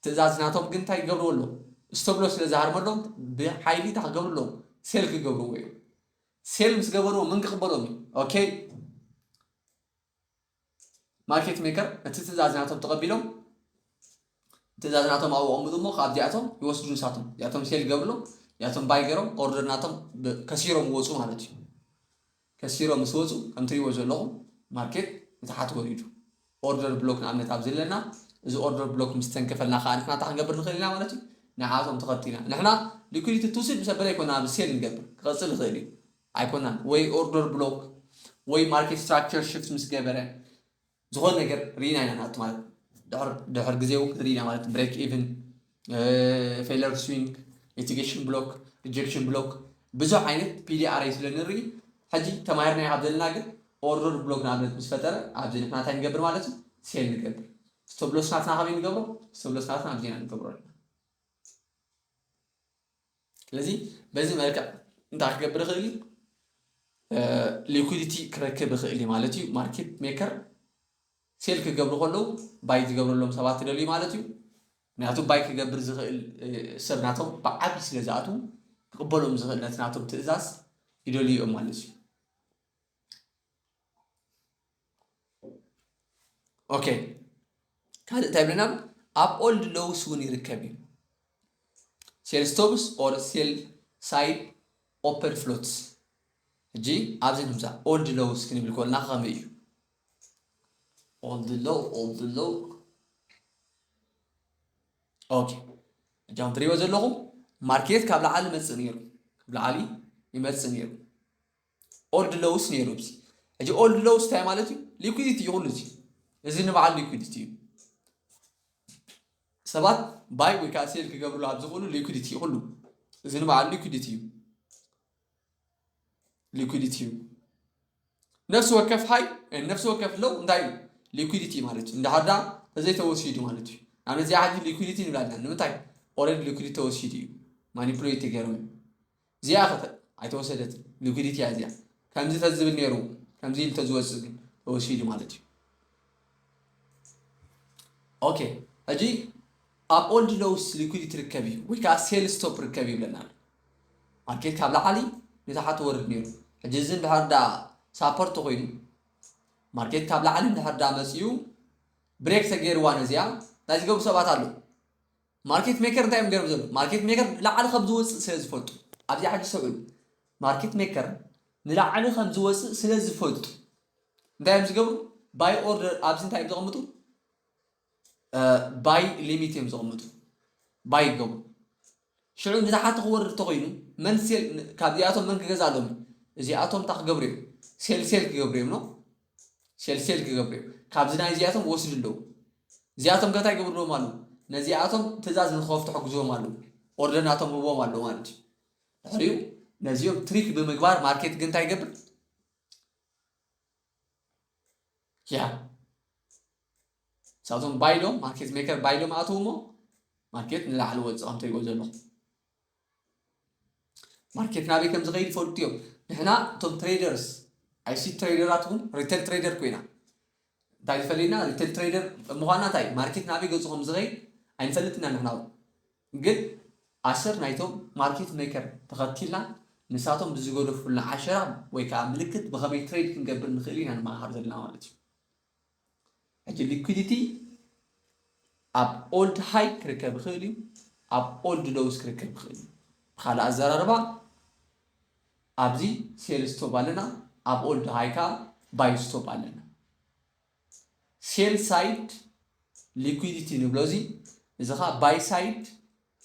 ትእዛዝ ናቶም ግን እንታይ ይገብርዎ ኣለዉ? ስቶፕ ሎስ ስለ ዝሃርመሎም ብሓይሊ እንታይ ክገብሩ ኣለዉ? ሴል ክገብርዎ እዮም። ሴል ምስ ገበርዎ መን ክቕበሎም እዩ? ኦኬ፣ ማርኬት ሜከር እቲ ትእዛዝ ናቶም ተቐቢሎም ትእዛዝ ናቶም ኣብኡ ኣቕምጡ እሞ ካብዚኣቶም ይወስዱ ንሳቶም። እዚኣቶም ሴል ይገብርሎም፣ ያቶም ባይ ገይሮም ኦርደር ናቶም ከሲሮም ወፁ ማለት እዩ። ከሲሮም ምስ ወፁ ከም ትሪእዎ ዘለኹም ማርኬት ንታሓት ወሪዱ። ኦርደር ብሎክ ንኣብነት ኣብዚ ኣለና። እዚ ኦርደር ብሎክ ምስ ተንከፈልና ከዓ ንሕና እንታይ ክንገብር ንኽእል ኢና ማለት እዩ? ንዓቶም ተኸቲልና ንሕና ሊኩዲቲ ትውስድ ምስ ኣበለ ኣይኮና ኣብዚ ሴል ንገብር ክቐፅል ይኽእል እዩ። ኣይኮናን ወይ ኦርደር ብሎክ ወይ ማርኬት ስትራክቸር ሽፍት ምስ ገበረ ዝኾነ ነገር ርኢና ኢና ናቱ ማለት ድሕር ግዜ እውን ክንርኢ ኢና ማለት ብሬክ ኢቭን፣ ፌለር ስዊንግ፣ ሊቲጌሽን ብሎክ፣ ሪጀክሽን ብሎክ ብዙሕ ዓይነት ፒዲኣር ስለ ንርኢ ሕጂ ተማሂርና ካብ ዘለና ግን ኦርደር ብሎክ ንኣብነት ምስ ፈጠረ ኣብዚ ንሕና እንታይ ንገብር ማለት እዩ? ሴል ንገብር። ስቶብሎስ ናትና ከመይ ንገብሮ? ስቶብሎስ ናትና ኣብዚና ንገብሮ ኣለና። ስለዚ በዚ መልክዕ እንታይ ክገብር ይኽእል እዩ? ሊኩዲቲ ክረክብ ይኽእል እዩ ማለት እዩ። ማርኬት ሜከር ሴል ክገብሩ ከለዉ ባይ ዝገብረሎም ሰባት ትደልዩ ማለት እዩ። ምክንያቱ ባይ ክገብር ዝኽእል ሰብ ናቶም ብዓብዪ ስለ ዝኣትዉ ክቕበሎም ዝኽእል ነቲ ናቶም ትእዛዝ ይደልዩ እዮም ማለት እዩ። ኦኬ፣ ካልእ እንታይ ብለና? ኣብ ኦልድ ሎውስ እውን ይርከብ እዩ። ሴል ስቶፕስ ኦር ሴል ሳይድ ኦፐን ፍሎትስ። ሕጂ ኣብዚ ንምዛ ኦልድ ሎውስ ክንብል ከለና ከመይ እዩ? ኦልድ ሎው ኦልድ ሎው ኦኬ፣ ሕጂ ከም ትሪእዎ ዘለኹም ማርኬት ካብ ላዕሊ ይመፅእ ነይሩ፣ ካብ ላዕሊ ይመፅእ ነይሩ። ኦልድ ሎውስ ነይሩ። እዚ ሕጂ ኦልድ ሎውስ እንታይ ማለት እዩ? ሊኩዲቲ እዩ ኩሉ እዚ። እዚ ንበዓል ሊኩዲቲ እዩ። ሰባት ባይ ወይ ከዓ ሴል ክገብርሉ ኣብ ዝኽእሉ ሊኩዲቲ እዩ ኩሉ። እዚ ንበዓል ሊኩዲቲ እዩ። ሊኩዲቲ እዩ። ነፍሲ ወከፍ ሃይ ነፍሲ ወከፍ ሎው እንታይ እዩ? ሊኩዲቲ ማለት እዩ። እንዳሓዳ ተዘይተወሲዱ ማለት እዩ። ናብ ነዚኣ ሕጂ ሊኩዲቲ ንብላ ኣለና። ንምንታይ? ኦልሬዲ ሊኩዲቲ ተወሲዱ እዩ። ማኒፕሌት ተገይሮም እዩ። እዚኣ ከተ ኣይተወሰደትን። ሊኩዲቲ እያ እዚኣ። ከምዚ ተዝብል ነይሩ ከምዚ ኢሉ ተዝወፅእ ግን ተወሲዱ ማለት እዩ። ኦኬ፣ ሕጂ ኣብ ኦልድ ሎውስ ሊኩዲቲ ርከብ እዩ ወይ ከዓ ሴል ስቶፕ ርከብ ይብለና ኣሎ። ማርኬት ካብ ላዕሊ ንታሕቲ ወርድ ነይሩ። ሕጂ እዚ እንድሕር ዳ ሳፖርት ኮይኑ ማርኬት ካብ ላዕሊ እንድሕር ዳ መፅዩ ብሬክ ተገይርዋ ነዚኣ እንታይ ዝገብሩ ሰባት ኣለዉ። ማርኬት ሜከር እንታይ እዮም ገይሮም ዘሎ? ማርኬት ሜከር ንላዕሊ ከም ዝወፅእ ስለ ዝፈልጡ ኣብዚኣ ሕጂ ሰብእሉ። ማርኬት ሜከር ንላዕሊ ከም ዝወፅእ ስለ ዝፈልጡ እንታይ እዮም ዝገብሩ? ባይ ኦርደር ኣብዚ እንታይ እዮም ዘቐምጡ? ባይ ሊሚት እዮም ዘቐምጡ። ባይ ይገብሩ። ሽዑ ንታሓቲ ክወርድ ተኾይኑ መን ሴል ካብዚኣቶም መን ክገዝኣሎም? እዚኣቶም እንታይ ክገብሩ እዮም? ሴል ሴል ክገብሩ እዮም ነው ሴል ሴል ክገብሩ እዮም። ካብዚ ናይ እዚኣቶም ወስዱ ኣለዉ። እዚኣቶም ከ እንታይ ይገብርዎም ኣለዉ? ነዚኣቶም ትእዛዝ ንክኸፍቱ ሕግዝዎም ኣለዉ። ኦርደር ናቶም ህብዎም ኣለዉ ማለት እዩ። ድሕሪኡ ነዚኦም ትሪክ ብምግባር ማርኬት ግን እንታይ ይገብር? ያ ንሳቶም ባይሎም ማርኬት ሜከር ባይሎም ኣትዉ እሞ ማርኬት ንላዕሊ ወፅእ ከም ትሪእዎ ዘለኹም። ማርኬት ናበይ ከም ዝኸይድ ይፈልጡ እዮም። ንሕና እቶም ትሬደርስ ኣይሲ ትሬደራት እውን ሪቴል ትሬደር ኮይና እንታይ ዝፈልየና ሪቴል ትሬደር ምዃና እንታይ ማርኬት ናበይ ገፁ ከም ዝኸይድ ኣይንፈልጥና ንሕና እውን። ግን ኣሰር ናይቶም ማርኬት ሜከር ተኸቲልና ንሳቶም ብዝገደፉልና ዓሸራ ወይ ከዓ ምልክት ብኸመይ ትሬድ ክንገብር ንኽእል ኢና ንመሃር ዘለና ማለት እዩ። ሕጂ ሊኩዲቲ ኣብ ኦልድ ሃይ ክርከብ ይኽእል እዩ፣ ኣብ ኦልድ ሎውስ ክርከብ ይኽእል እዩ። ብካልእ ኣዘራርባ ኣብዚ ሴል ስቶፕ ኣለና፣ ኣብ ኦልድ ሃይ ከዓ ባይ ስቶፕ ኣለና። ሴል ሳይድ ሊኩዲቲ ንብሎ እዚ እዚ ከዓ ባይ ሳይድ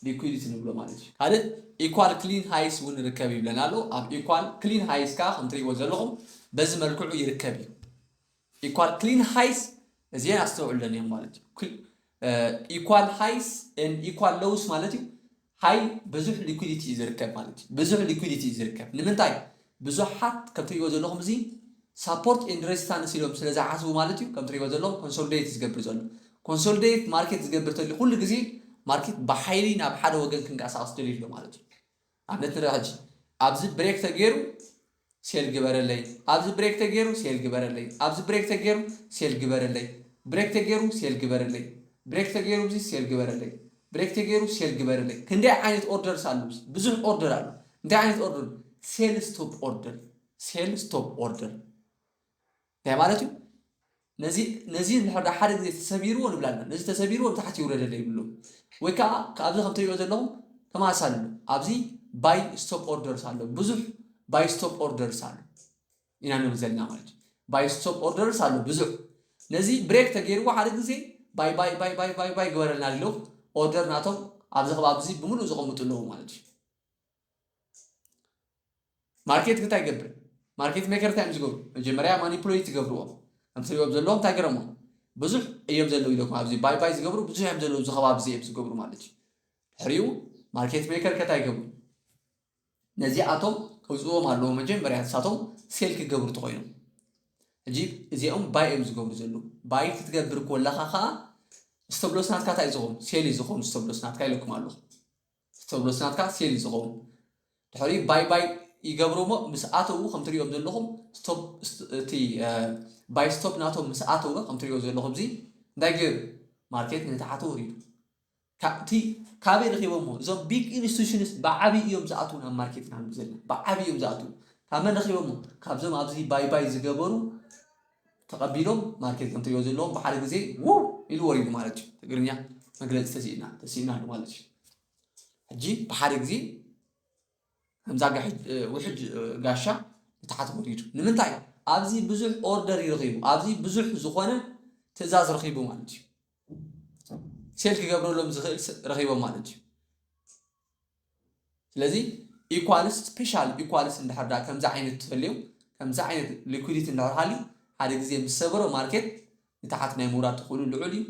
ሊኩዲቲ ንብሎ ማለት እዩ። ካልእ ኢኳል ክሊን ሃይስ እውን ይርከብ ይብለና ኣሎ። ኣብ ኢኳል ክሊን ሃይስ ከዓ ከም ትሪእዎ ዘለኹም በዚ መልክዑ ይርከብ እዩ። ኢኳል ክሊን ሃይስ እዚአን ኣስተውዕለን እዮም ማለት እዩ። ኢኳል ሃይስ ኢኳል ሎውስ ማለት እዩ። ሃይ ብዙሕ ሊኩዲቲ እዩ ዝርከብ ማለት እዩ። ብዙሕ ሊኩዲቲ እዩ ዝርከብ ንምንታይ? ብዙሓት ከም ትሪእዎ ዘለኹም እዚ ሳፖርት ኤንድ ሬዚስታንስ ኢሎም ስለ ዝሓስቡ ማለት እዩ። ከም ትሪእዎ ዘለኹም ኮንሶሊዴት ዝገብር ዘሎ ኮንሶሊዴት ማርኬት ዝገብር ተልዩ ኩሉ ግዜ ማርኬት ብሓይሊ ናብ ሓደ ወገን ክንቀሳቀስ ደልዩ ኣሎ ማለት እዩ። ኣብነት ንርኢ ሕጂ ኣብዚ ብሬክ ተገይሩ ሴል ግበረለይ፣ ኣብዚ ብሬክ ተገይሩ ሴል ግበረለይ፣ ኣብዚ ብሬክ ተገይሩ ሴል ግበረለይ፣ ብሬክ ተገይሩ ሴል ግበረለይ፣ ብሬክ ተገይሩ እዚ ሴል ግበረለይ፣ ብሬክ ተገይሩ ሴል ግበረለይ። ክንደይ ዓይነት ኦርደርስ ኣለዉ? ብዙሕ ኦርደር ኣሎ። እንታይ ዓይነት ኦርደር? ሴል ስቶፕ ኦርደር፣ ሴል ስቶፕ ኦርደር እንታይ ማለት እዩ? ነዚ ነዚ እንድሕር ሓደ ግዜ ተሰቢርዎ ንብላና ነዚ ተሰቢርዎ ንታሕቲ ይውረደለ ይብሉ ወይ ከዓ ካብዚ ከም ትሪእዎ ዘለኹም ተመሳሳሊ ኣሎ። ኣብዚ buy stop orders ኣሎ፣ ብዙሕ buy stop orders ኣሎ ኢና ንብል ዘለና ማለት እዩ። Buy stop orders ኣሎ ብዙሕ። ነዚ break ተገይርዎ ሓደ ግዜ buy buy buy buy buy buy ግበረልና ኢሎም ኦርደር ናቶም ኣብዚ ከባቢ እዚ ብምሉእ ዘቐምጡ ኣለዉ ማለት እዩ። ማርኬት እንታይ ይገብር? ማርኬት ሜከር እንታይ እዮም ዝገብሩ? መጀመርያ ማኒፑሌት ይገብርዎ። ከም ትሪኦም ዘለዎም እንታይ ገረሞ? ብዙሕ እዮም ዘለዉ ኢለኩም። ኣብዚ buy buy ዝገብሩ ብዙሕ እዮም ዘለዉ፣ እዚ ከባቢ እዚ እዮም ዝገብሩ ማለት እዩ። ድሕሪኡ ማርኬት ሜከር ከ እንታይ ይገብሩ? ነዚኣቶም ከውፅዎም ኣለዎ። መጀመርያ ንሳቶም ሴል ክገብሩ ተኮይኖም፣ ሕጂ እዚኦም buy እዮም ዝገብሩ ዘለዉ። Buy ክትገብር ከለካ ከዓ stop loss ናትካ እንታይ እዩ ዝኸውን? ሴል እዩ ዝኸውን stop loss ናትካ ኢለኩም ኣለኹ። Stop loss ናትካ ሴል እዩ ዝኸውን። ድሕሪ buy buy ይገብሩ እሞ ምስ ኣተዉ ከም ትሪኦም ዘለኹም stop፣ እቲ buy stop ናቶም ምስ ኣተወ ከም ትሪኦ ዘለኹም እዚ እንታይ ገይሩ? ማርኬት ንታሕቲ ወሪዱ። እቲ ካበይ ረኺቦሞ? እዞም big institutions ብዓብይ እዮም ዝኣትዉ ናብ ማርኬት ኢና ንብል ዘለና። ብዓብይ እዮም ዝኣትዉ። ካብ መን ረኺቦሞ? ካብዞም ኣብዚ buy buy ዝገበሩ ተቐቢሎም ማርኬት ከም ትሪኦ ዘለኹም ብሓደ ግዜ ውው ኢሉ ወሪዱ ማለት እዩ። ትግርኛ መግለፂ ተሲእና ተሲእና ኣሎ ማለት እዩ። ሕጂ ብሓደ ግዜ ከምዛ ውሕጅ ጋሻ ንታሕቲ ወሪዱ። ንምንታይ? ኣብዚ ብዙሕ ኦርደር እዩ ረኺቡ፣ ኣብዚ ብዙሕ ዝኾነ ትእዛዝ ረኺቡ ማለት እዩ። ሴል ክገብረሎም ዝኽእል ረኺቦም ማለት እዩ። ስለዚ ኢኳልስ፣ ስፔሻል ኢኳልስ እንድሕር ዳ ከምዚ ዓይነት ትፈልዮም፣ ከምዚ ዓይነት ሊኩዲቲ እንድሕር ሃልዩ ሓደ ግዜ ምስ ሰበሮ ማርኬት ንታሕቲ ናይ ምውራድ ትኽእሉ ልዑል እዩ።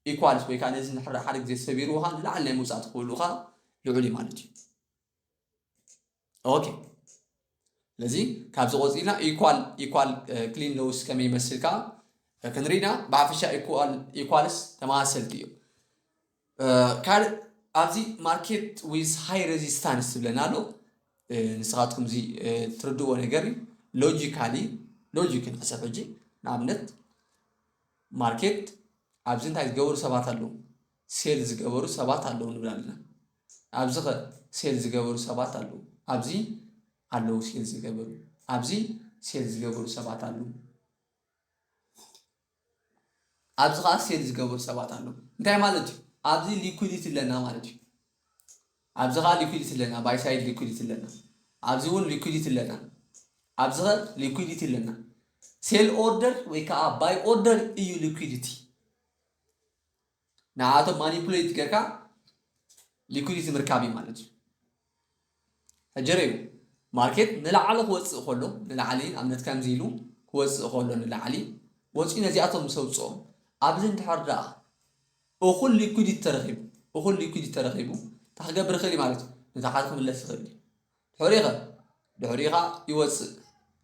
ኢኳልስ ወይ ከዓ ነዚ እንድሕር ሓደ ግዜ ሰቢርዎ ከዓ ንላዕሊ ናይ ምውፃእ ትኽእሉ ከዓ ልዑል እዩ ማለት እዩ። ኦኬ፣ ስለዚ ካብዚ ቆፂልና ኢኳል ኢኳል ክሊን ሎውስ ከመይ ይመስል ከዓ ክንርኢና። ብሓፈሻ ኢኳልስ ተመሳሰልቲ እዮም። ካልእ ኣብዚ ማርኬት ዊዝ ሃይ ሬዚስታንስ ዝብለና ኣሎ። ንስኻትኩም እዚ ትርድዎ ነገር እዩ። ሎጂካሊ ሎጂክ ንሕሰብ ሕጂ። ንኣብነት ማርኬት ኣብዚ እንታይ ዝገበሩ ሰባት ኣለዉ? ሴል ዝገበሩ ሰባት ኣለዉ ንብል ኣለና። ኣብዚ ኸ ሴል ዝገበሩ ሰባት ኣለዉ። ኣብዚ ኣለዉ ሴል ዝገበሩ፣ ኣብዚ ሴል ዝገበሩ ሰባት ኣለዉ። ኣብዚ ከዓ ሴል ዝገበሩ ሰባት ኣለዉ። እንታይ ማለት እዩ? ኣብዚ ሊኩዲቲ ኣለና ማለት እዩ። ኣብዚ ከዓ ሊኩዲቲ ኣለና፣ ባይ ሳይድ ሊኩዲቲ ኣለና። ኣብዚ እውን ሊኩዲቲ ኣለና። ኣብዚ ኸ ሊኩዲቲ ኣለና። ሴል ኦርደር ወይ ከዓ ባይ ኦርደር እዩ ሊኩዲቲ። ንዓቶም ማኒፑሌት ጌርካ ሊኩዲቲ ምርካብ እዩ ማለት እዩ። ሕጂ ርዩ ማርኬት ንላዕሊ ክወፅእ ከሎ ንላዕሊ ኣብነት ከምዚ ኢሉ ክወፅእ ከሎ ንላዕሊ ወፂኡ ነዚኣቶም ምስ ኣውፅኦም ኣብዚ እንድሕር ደኣ እኹል ሊኩዲቲ ተረኺቡ እኹል ሊኩዲቲ ተረኺቡ እንታይ ክገብር ይኽእል እዩ ማለት እዩ። ንታሕቲ ክምለስ ይኽእል እዩ። ድሕሪኡ ኸ ድሕሪኡ ኸዓ ይወፅእ፣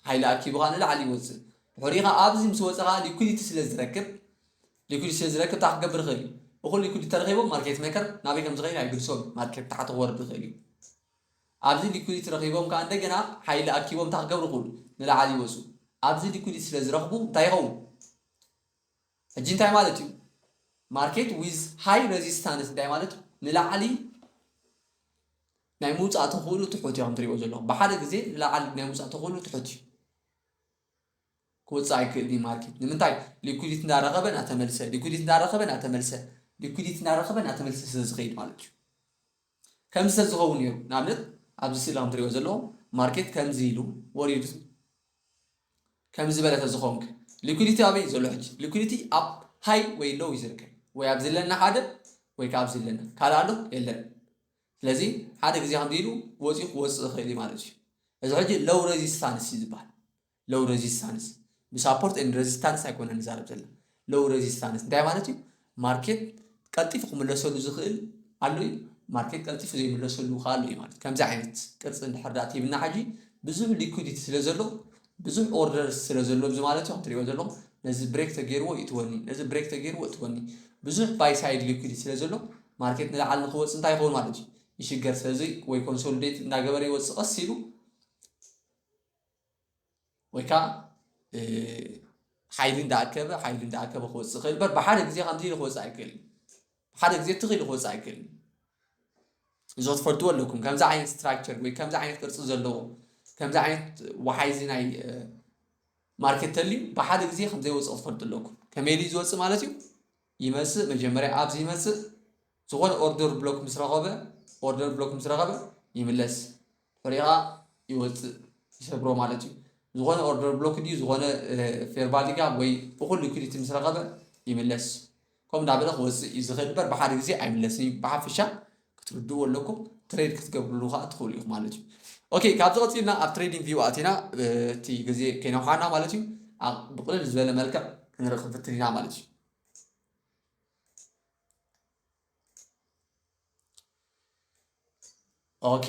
ሓይሊ ኣኪቡ ኸዓ ንላዕሊ ይወፅእ። ድሕሪኡ ኸዓ ኣብዚ ምስ ወፀ ኸዓ ሊኩዲቲ ስለ ዝረክብ ሊኩዲቲ ስለ ዝረክብ እንታይ ክገብር ይኽእል እዩ? እኹል ሊኩዲቲ ተረኺቦም ማርኬት ሜከር ናበይ ከም ዝኸይድ ኣይግድሶም። ማርኬት ታሕቲ ክወርድ ይኽእል እዩ። ኣብዚ ሊኩዲቲ ረኺቦም ከዓ እንደገና ሓይሊ ኣኪቦም እንታይ ክገብሩ ይኽእሉ? ንላዕሊ ይወፁ። ኣብዚ ሊኩዲቲ ስለ ዝረኽቡ እንታይ ይኸውን? ሕጂ እንታይ ማለት እዩ? ማርኬት ዊዝ ሃይ ሬዚስታንስ እንታይ ማለት እዩ? ንላዕሊ ናይ ምውፃእ ተኽእሉ ትሑት እዩ። ከም ትሪእዎ ዘለኹም ብሓደ ግዜ ንላዕሊ ናይ ምውፃእ ተኽእሉ ትሑት እዩ። ክወፅእ ኣይክእልን እዩ ማርኬት። ንምንታይ? ሊኩዲቲ እንዳረኸበ እናተመልሰ ሊኩዲቲ እንዳረኸበ እናተመልሰ ሊኩዲቲ እንዳረኸበ እናተመልሰ ስለ ዝኸይድ ማለት እዩ። ከምዚ ስለ ዝኸውን ነይሩ። ንኣብነት ኣብዚ ስእሊ ከም ትሪእዎ ዘለኹም ማርኬት ከምዚ ኢሉ ወሪዱ ከምዚ ዝበለ ተዝኸውን ከ ሊኩዲቲ ኣበይ እዩ ዘሎ? ሕጂ ሊኩዲቲ ኣብ ሃይ ወይ ሎው እዩ ዝርከብ። ወይ ኣብዚ ኣለና ሓደ ወይ ከዓ ኣብዚ ኣለና ካልእ ኣሎ የለን። ስለዚ ሓደ ግዜ ከምዚ ኢሉ ወፂኡ ክወፅእ ይኽእል እዩ ማለት እዩ። እዚ ሕጂ ሎው ሬዚስታንስ እዩ ዝበሃል። ሎው ሬዚስታንስ ብሳፖርት ኤንድ ሬዚስታንስ ኣይኮነን ንዛረብ ዘለና። ሎው ሬዚስታንስ እንታይ ማለት እዩ? ማርኬት ቀልጢፉ ክምለሰሉ ዝኽእል ኣሎ እዩ። ማርኬት ቀልጢፉ ዘይምለሰሉ ከዓ ኣሎ እዩ ማለት ከምዚ ዓይነት ቅርፂ እንድሕር ዳኣ ሂብና ሕጂ ብዙሕ ሊኩዲቲ ስለ ዘሎ ብዙሕ ኦርደር ስለ ዘሎ እዚ ማለት እዩ። ከም ትሪእዎ ዘለኹም ነዚ ብሬክ ተገይርዎ ይእትወኒ፣ ነዚ ብሬክ ተገይርዎ ይእትወኒ። ብዙሕ ባይ ሳይድ ሊኩዲቲ ስለ ዘሎ ማርኬት ንላዕሊ ንክወፅእ እንታይ ይኸውን ማለት እዩ? ይሽገር። ስለዚ ወይ ኮንሶሊዴት እንዳገበረ ይወፅእ ቀስ ኢሉ ወይ ከዓ ሓይሊ እንዳኣከበ ሓይሊ እንዳኣከበ ክወፅእ ይኽእል እምበር ብሓደ ግዜ ከምዚ ኢሉ ክወፅእ ኣይክእልን። ብሓደ ግዜ ትኽ ኢሉ ክወፅእ ኣይክእልን። እዞ ትፈልጥዎ ኣለኩም ከምዚ ዓይነት ስትራክቸር ወይ ከምዚ ዓይነት ቅርፂ ዘለዎ ከምዚ ዓይነት ወሓይዚ ናይ ማርኬት ተልዩ ብሓደ ግዜ ከምዘይወፅእ ክትፈልጡ ኣለኩም። ከመይ ኢሉ ዝወፅእ ማለት እዩ? ይመፅእ መጀመርያ ኣብዚ ይመፅእ ዝኾነ ኦርደር ብሎክ ምስ ረኸበ ኦርደር ብሎክ ምስ ረኸበ ይምለስ፣ ሕሪኻ ይወፅእ፣ ይሰብሮ ማለት እዩ። ዝኾነ ኦርደር ብሎክ ድዩ ዝኾነ ፌር ቫልዩ ጋፕ ወይ እኹል ሊኩዲቲ ምስ ረኸበ ይምለስ። ከምኡ እንዳበለ ክወፅእ እዩ ዝኽእል እምበር ብሓደ ግዜ ኣይምለስን እዩ። ብሓፈሻ ክትርድእዎ ኣለኩም። ትሬድ ክትገብርሉ ከዓ ትኽእሉ ኢኹም ማለት እዩ። ኦኬ፣ ካብዚ ቀፂልና ኣብ ትሬዲንግ ቪው ኣቲና እቲ ግዜ ከይነውሓና ማለት እዩ። ኣብ ብቕልል ዝበለ መልክዕ ክንርኢ ክንፍትን ኢና ማለት እዩ። ኦኬ፣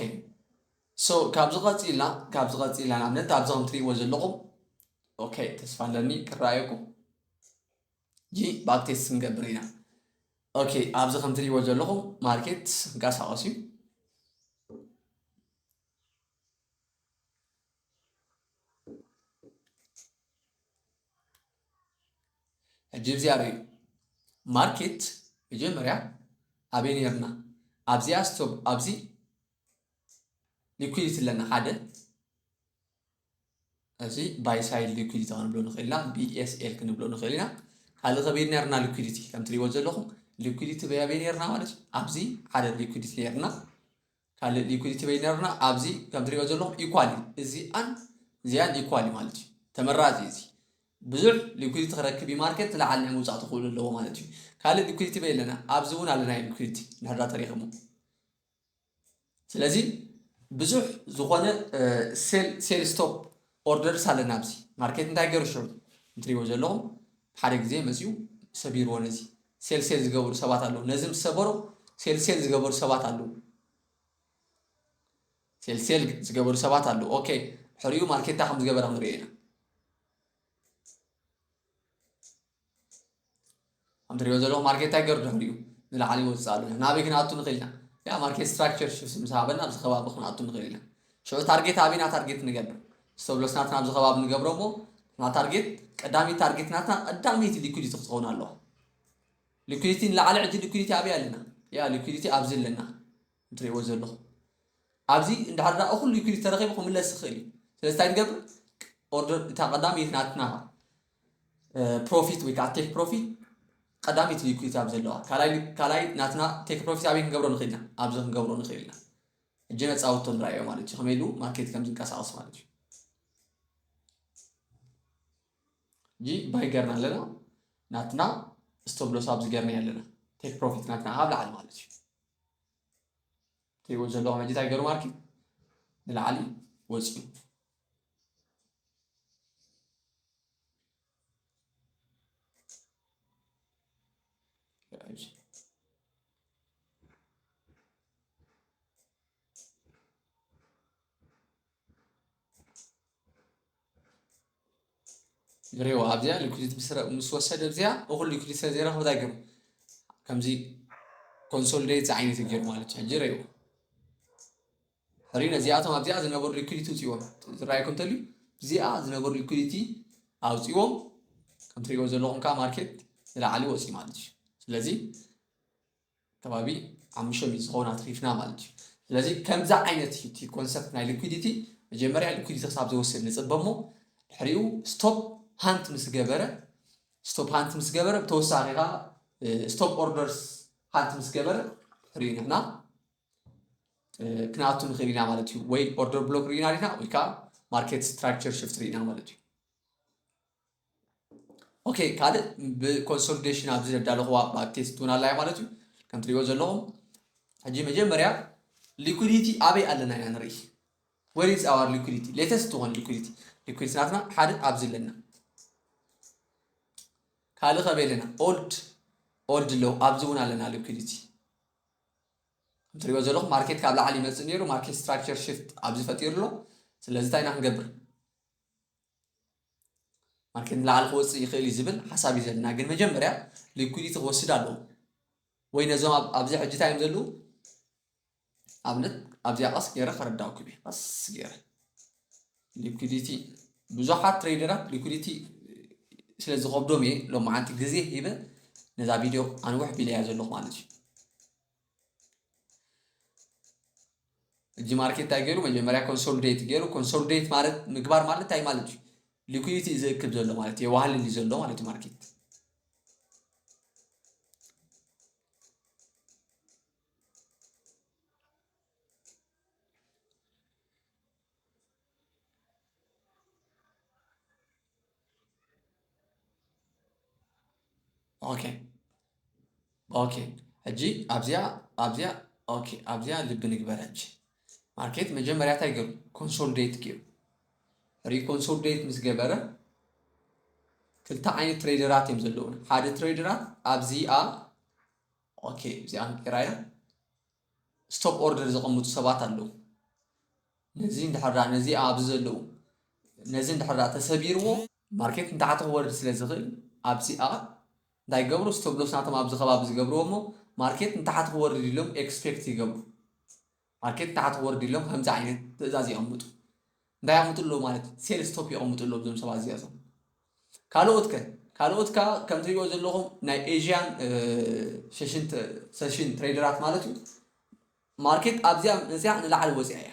ሶ ካብዚ ቀፂልና ካብዚ ቀፂልና ንኣብነት ኣብዚ ከም ትሪእዎ ዘለኹም፣ ኦኬ፣ ተስፋ ኣለኒ ክረኣየኩም። ጂ ባክቴስት ክንገብር ኢና። ኦኬ፣ ኣብዚ ከም ትሪእዎ ዘለኹም ማርኬት እንቀሳቐስ እዩ። ሕጂ እዚኣ ርእዩ። ማርኬት መጀመርያ ኣበይ ነርና? ኣብዚኣ ስቶፕ፣ ኣብዚ ሊኩዲቲ ኣለና ሓደ። እዚ ባይ ሳይድ ሊኩዲቲ ክንብሎ ንኽእል ኢና፣ ቢ ኤስ ኤል ክንብሎ ንኽእል ኢና። ካልእ ከበይ ነርና? ሊኩዲቲ ከም ትሪእዎ ዘለኹም ሊኩዲቲ በይ ኣበይ ነርና ማለት እዩ። ኣብዚ ሓደ ሊኩዲቲ ነርና። ካልእ ሊኩዲቲ በይ ነርና። ኣብዚ ከም ትሪእዎ ዘለኹም ኢኳል እዩ። እዚኣን እዚኣን ኢኳል እዩ ማለት እዩ። ተመራፂ እዩ እዚ። ብዙሕ ሊኩዲቲ ክረክብ እዩ ማርኬት፣ ንላዕሊ ናይ ምውፃእ ትኽእሉ ኣለዎ ማለት እዩ። ካልእ ሊኩዲቲ በይ ኣለና። ኣብዚ እውን ኣለና እዩ ሊኩዲቲ እንድሕር ዳ ተሪኽሞ። ስለዚ ብዙሕ ዝኾነ ሴል ሴል ስቶፕ ኦርደርስ ኣለና ኣብዚ ማርኬት። እንታይ ገይሩ ሽዑ እንትሪእዎ ዘለኹም ሓደ ግዜ መፂኡ ሰቢርዎ። ነዚ ሴል ሴል ዝገበሩ ሰባት ኣለዉ። ነዚ ምስ ሰበሩ ሴል ሴል ዝገበሩ ሰባት ኣለዉ። ሴል ሴል ዝገበሩ ሰባት ኣለዉ። ኦኬ፣ ሕሪኡ ማርኬት እንታይ ከም ዝገበረ ክንሪኦ ኢና። ከም ትሪእዎ ዘለኹም ማርኬት እንታይ ገይሩ ድሕሪኡ ንላዕሊ ይወፅእ ኣሎ። ናበይ ክንኣቱ ንኽእል ኢና? ያ ማርኬት ስትራክቸር ሽፍት ምስ ሃበና ኣብዚ ከባቢ ክንኣቱ ንኽእል ኢና። ሽዑ ታርጌት ኣበይና ታርጌት ንገብር? ስቶፕ ሎስ ናትና ኣብዚ ከባቢ ንገብሮ እሞ፣ ንሕና ታርጌት፣ ቀዳመይቲ ታርጌት ናትና ቀዳመይቲ ሊኩዲቲ ክትኸውን ኣለዋ። ሊኩዲቲ ንላዕሊ፣ ሕጂ ሊኩዲቲ ኣበይ ኣለና? ያ ሊኩዲቲ ኣብዚ ኣለና። እንትሪእዎ ዘለኹም ኣብዚ እንድሕር ደኣ እኹል ሊኩዲቲ ተረኺቡ ክምለስ ይኽእል እዩ። ስለዚ እንታይ ንገብር? ኦርደር እታ ቀዳመይቲ ናትና ፕሮፊት ወይ ከዓ ቴክ ፕሮፊት ቀዳመይቲ ሊኩዲቲ ኣብ ዘለዋ፣ ካልኣይ ካልኣይ ናትና ቴክ ፕሮፊት ኣበይ ክንገብሮ ንኽእል ኢና? ኣብዚ ክንገብሮ ንኽእል ኢና። ሕጂ ነፃውቶ ንረኣዮ ማለት እዩ፣ ከመይ ኢሉ ማርኬት ከም ዝንቀሳቐስ ማለት እዩ። ሕጂ ባይ ገርና ኣለና፣ ናትና ስቶፕ ሎስ ኣብዚ ገርና ኣለና፣ ቴክ ፕሮፊት ናትና ካብ ላዕሊ ማለት እዩ። ትሪእዎ ዘለኹም ሕጂ እንታይ ገይሩ ማርኬት ንላዕሊ ወፂኡ። ሪኦ ኣብዚኣ ሊኩዲቲ ምስ ረ- ምስ ወሰደ ኣብዚኣ እኹል ሊኩዲቲ ስለ ዘይረኸበ እንታይ ገይሩ ከምዚ ኮንሶሊዴት ዝዓይነቱ ገይሩ ማለት እዩ። ሕጂ ሪኦ ሕሪ ነዚኣቶም ኣብዚኣ ዝነበሩ ሊኩዲቲ ውፅዎም ዝረኣየኩም እንተልዩ እዚኣ ዝነበሩ ሊኩዲቲ ኣውፅዎም ከም ትሪእዎ ዘለኹም ከዓ ማርኬት ንላዕሊ ወፂ ማለት እዩ። ስለዚ ከባቢ ሓሙሽተ ሚእቲ ዝኸውን ኣትሪፍና ማለት እዩ። ስለዚ ከምዚ ዓይነት እዩ እቲ ኮንሰፕት ናይ ሊኩዲቲ። መጀመርያ ሊኩዲቲ ክሳብ ዝወስድ ንፅበ እሞ ድሕሪኡ ስቶፕ ሃንት ምስ ገበረ ስቶፕ ሃንት ምስ ገበረ ብተወሳኺ ከዓ ስቶፕ ኦርደርስ ሃንት ምስ ገበረ ድሕሪኡ ንሕና ክንኣቱ ንኽእል ኢና ማለት እዩ። ወይ ኦርደር ብሎክ ርኢና ዲና ወይ ከዓ ማርኬት ስትራክቸር ሽፍት ርኢና ማለት እዩ። ኦኬ፣ ካልእ ብኮንሶሊዴሽን ኣብዚ ዘዳለኽዋ ባክቴስት እውን ኣላያ ማለት እዩ። ከም ትሪእዎ ዘለኹም ሕጂ መጀመርያ ሊኩዲቲ ኣበይ ኣለና ኢና ንርኢ። Where is our liquidity? ሌተስት ዝኾነ ሊኩዲቲ ሊኩዲቲ ናትና ሓደ ኣብዚ ኣለና። ካልእ ከበይ ኣለና? ኦልድ ኦልድ ኣለዉ ኣብዚ እውን ኣለና ሊኩዲቲ። ከም ትሪእዎ ዘለኹም ማርኬት ካብ ላዕሊ ይመፅእ ነይሩ። ማርኬት ስትራክቸር ሽፍት ኣብዚ ፈጢሩ ኣሎ። ስለዚ እንታይ ኢና ክንገብር? ማርኬት ንላዕሊ ክወፅእ ይኽእል እዩ ዝብል ሓሳብ እዩ ዘለና። ግን መጀመርያ ሊኩዲቲ ክወስድ ኣለዎ ወይ ነዞም ኣብ- ኣብዚ ሕጂ እንታይ እዮም ዘለዉ? ኣብነት ኣብዚኣ ቀስ ገይረ ከረዳእኩም እየ። ቀስ ገይረ ሊኩዲቲ ብዙሓት ትሬደራት ሊኩዲቲ ስለ ዝኸብዶም እየ ሎማዓንቲ ግዜ ሂበ ነዛ ቪድዮ ኣንውሕ ቢለያ ዘለኹ ማለት እዩ። ሕጂ ማርኬት እንታይ ገይሩ? መጀመርያ ኮንሶሊዴት ገይሩ። ኮንሶሊዴት ማለት ምግባር ማለት እንታይ ማለት እዩ? ሊኩዲቲ እዩ ዝእክብ ዘሎ ማለት እዩ። የዋህልል እዩ ዘሎ ማለት እዩ ማርኬት። okay okay ሕጂ ኣብዚኣ ኣብዚኣ okay ኣብዚኣ ልቢ ንግበር። ሕጂ ማርኬት መጀመርያ እንታይ ገይሩ? ኮንሶሊዴት ገይሩ። ሪኮንሶሊዴት ምስ ገበረ ክልተ ዓይነት ትሬደራት እዮም ዘለውና። ሓደ ትሬደራት ኣብዚኣ okay እዚኣ ንቀይራ እያ ስቶፕ ኦርደር ዘቐምጡ ሰባት ኣለዉ። ነዚ እንድሕር ደኣ ነዚ ኣብዚ ዘለዉ ነዚ እንድሕር ደኣ ተሰቢርዎ ማርኬት ንታሕቲ ክወርድ ስለ ዝኽእል ኣብዚኣ እንታይ ይገብሩ? ስቶፕ ሎስ ናቶም ኣብዚ ከባቢ ዝገብርዎ እሞ ማርኬት ንታሕቲ ክወርድ ኢሎም ኤክስፔክት ይገብሩ። ማርኬት ንታሕቲ ክወርድ ኢሎም ከምዚ ዓይነት ትእዛዝ ይቐምጡ። እንታይ ይቐምጡ ኣለዉ ማለት እዩ? ሴል ስቶፕ ይቐምጡ ኣለዉ እዞም ሰባት እዚኣቶም። ካልኦት ከ ካልኦት ከ ከም ትሪእዎ ዘለኹም ናይ ኤዥያን ሰሽን ትሬደራት ማለት እዩ። ማርኬት ኣብዚኣ መፅያ ንላዕሊ ወፅያ እያ።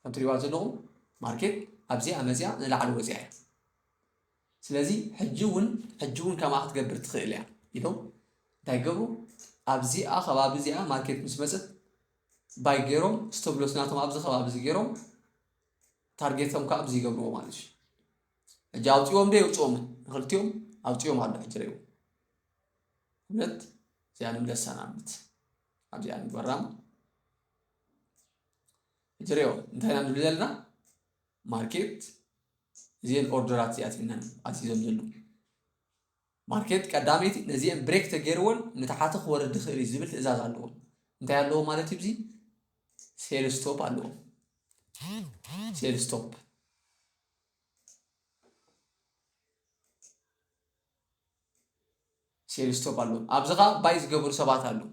ከም ትሪእዋ ዘለኹም ማርኬት ኣብዚኣ መፅያ ንላዕሊ ወፅያ እያ። ስለዚ ሕጂ እውን ሕጂ እውን ከምኣ ክትገብር ትኽእል እያ ኢሎም እንታይ ገብሩ ኣብዚኣ ከባቢ እዚኣ ማርኬት ምስ መፀት ባይ ገይሮም ስቶፕ ሎስ ናቶም ኣብዚ ከባቢ እዚ ገይሮም ታርጌቶም ከዓ ኣብዚ ይገብርዎ ማለት እዩ። ሕጂ ኣውፅዎም ዶ የውፅዎም ንክልቲኦም ኣውፅዎም ኣሎ። ሕጂ ርእዩ እምነት እዚኣ ንምለሳ ንኣብነት ኣብዚኣ ንግበራ ሕጂ ርእዮ እንታይ ኢና ንብል ዘለና ማርኬት እዚአን ኦርደራት እዚኣት ኢና ኣዚዞም ዘለዉ ማርኬት ቀዳመይቲ ነዚአን ብሬክ ተገይርወን ንታሓቲ ክወርድ ይኽእል እዩ ዝብል ትእዛዝ ኣለዎም። እንታይ ኣለዎም ማለት እዩ? እዚ ሴል ስቶፕ ኣለዎም። ሴል ስቶፕ ሴል ስቶፕ ኣለዎም። ኣብዚ ኸዓ ባይ ዝገበሩ ሰባት ኣለዉ።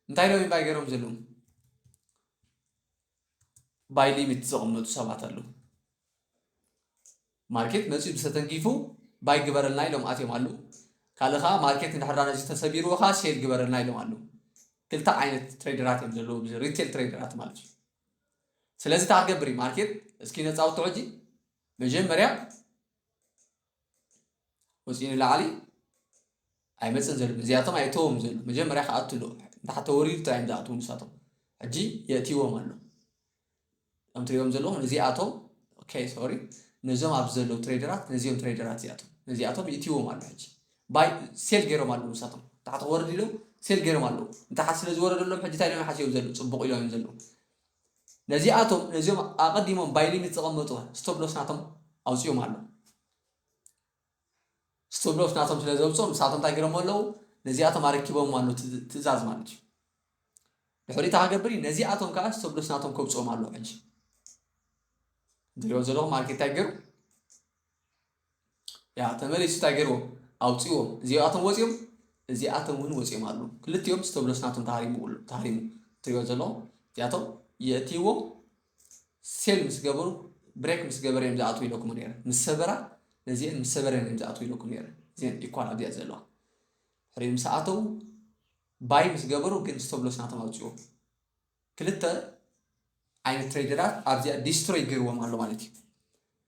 እንታይ ዶ ባይ ገይሮም ዘለዉ? ባይ ሊሚት ዘቐመጡ ሰባት ኣለዉ። ማርኬት መፂኡ ብዝተተንኪፉ ባይ ግበረልና ኢሎም ኣትዮም ኣለዉ። ካልእ ኸዓ ማርኬት እንድሕር ነዚ ተሰቢርዎ ኸዓ ሴል ግበረልና ኢሎም ኣለዉ። ክልተ ዓይነት ትሬደራት እዮም ዘለዉ፣ ሪቴል ትሬደራት ማለት እዩ። ስለዚ እንታይ ክገብር እዩ ማርኬት? እስኪ ነፃውቶ ሕጂ መጀመርያ ወፂኡ ንላዕሊ ኣይመፅን ዘሎ። እዚኣቶም ኣይተዎም ዘሎ። መጀመርያ ክኣቱ ኣሎ። እንድሕር ተወሪዱ ጥራይ እዮም ዝኣትዉ ንሳቶም። ሕጂ የእትይዎም ኣሎ። ከም ትሪኦም ዘለኹም ነዚኣቶም okay sorry ነዞም ኣብዚ ዘለዉ ትሬደራት ነዚኦም ትሬደራት እዚኣቶም ነዚኣቶም ይእትይዎም ኣሎ። ሕጂ ባይ ሴል ገይሮም ኣለዉ ንሳቶም ታሕቲ ክወርድ ኢሎም ሴል ገይሮም ኣለዉ። ንታሕቲ ስለ ዝወረደሎም ሕጂ እንታይ ኢሎም ሓሲቦም ዘለዉ? ፅቡቕ ኢሎም እዮም ዘለዉ። ነዚኣቶም ነዚኦም ኣቐዲሞም ባይ ሊሚት ዘቐመጡ ስቶፕ ሎስ ናቶም ኣውፅኦም ኣሎ። ስቶፕ ሎስ ናቶም ስለ ዘውፅኦም ንሳቶም እንታይ ገይሮም ኣለዉ? ነዚኣቶም ኣረኪቦም ኣሎ ትእዛዝ ማለት እዩ። ድሕሪ እታ ክገብር እዩ ነዚኣቶም ከዓ ስቶፕ ሎስ ናቶም ከውፅኦም ኣለዉ። ሕጂ እንትሪኦ ዘለኹም ማርኬት እንታይ ገይሩ ያ ተመሊሱ እንታይ ገይርዎም ኣውፅዎም እዚኣቶም ወፂኦም እዚኣቶም እውን ወፂኦም ኣለዉ። ክልቲኦም ስቶፕ ሎስ ናቶም ተሃሪሙ ተሃሪሙ ትሪኦ ዘለኹም እዚኣቶም የእትይዎም ሴል ምስ ገበሩ ብሬክ ምስ ገበረ እዮም ዝኣትዉ ኢለኩም ነይረ። ምስ ሰበራ ነዚአን ምስ ሰበረ እዮም ዝኣትዉ ኢለኩም ነይረ። እዚአን ኢኳል ኣብዚኣ ዘለዋ ሕሪ ምስ ኣተዉ ባይ ምስ ገበሩ ግን ስቶፕ ሎስ ናቶም ኣውፅዎም። ክልተ ዓይነት ትሬደራት ኣብዚኣ ዲስትሮይ ገይርዎም ኣሎ ማለት እዩ።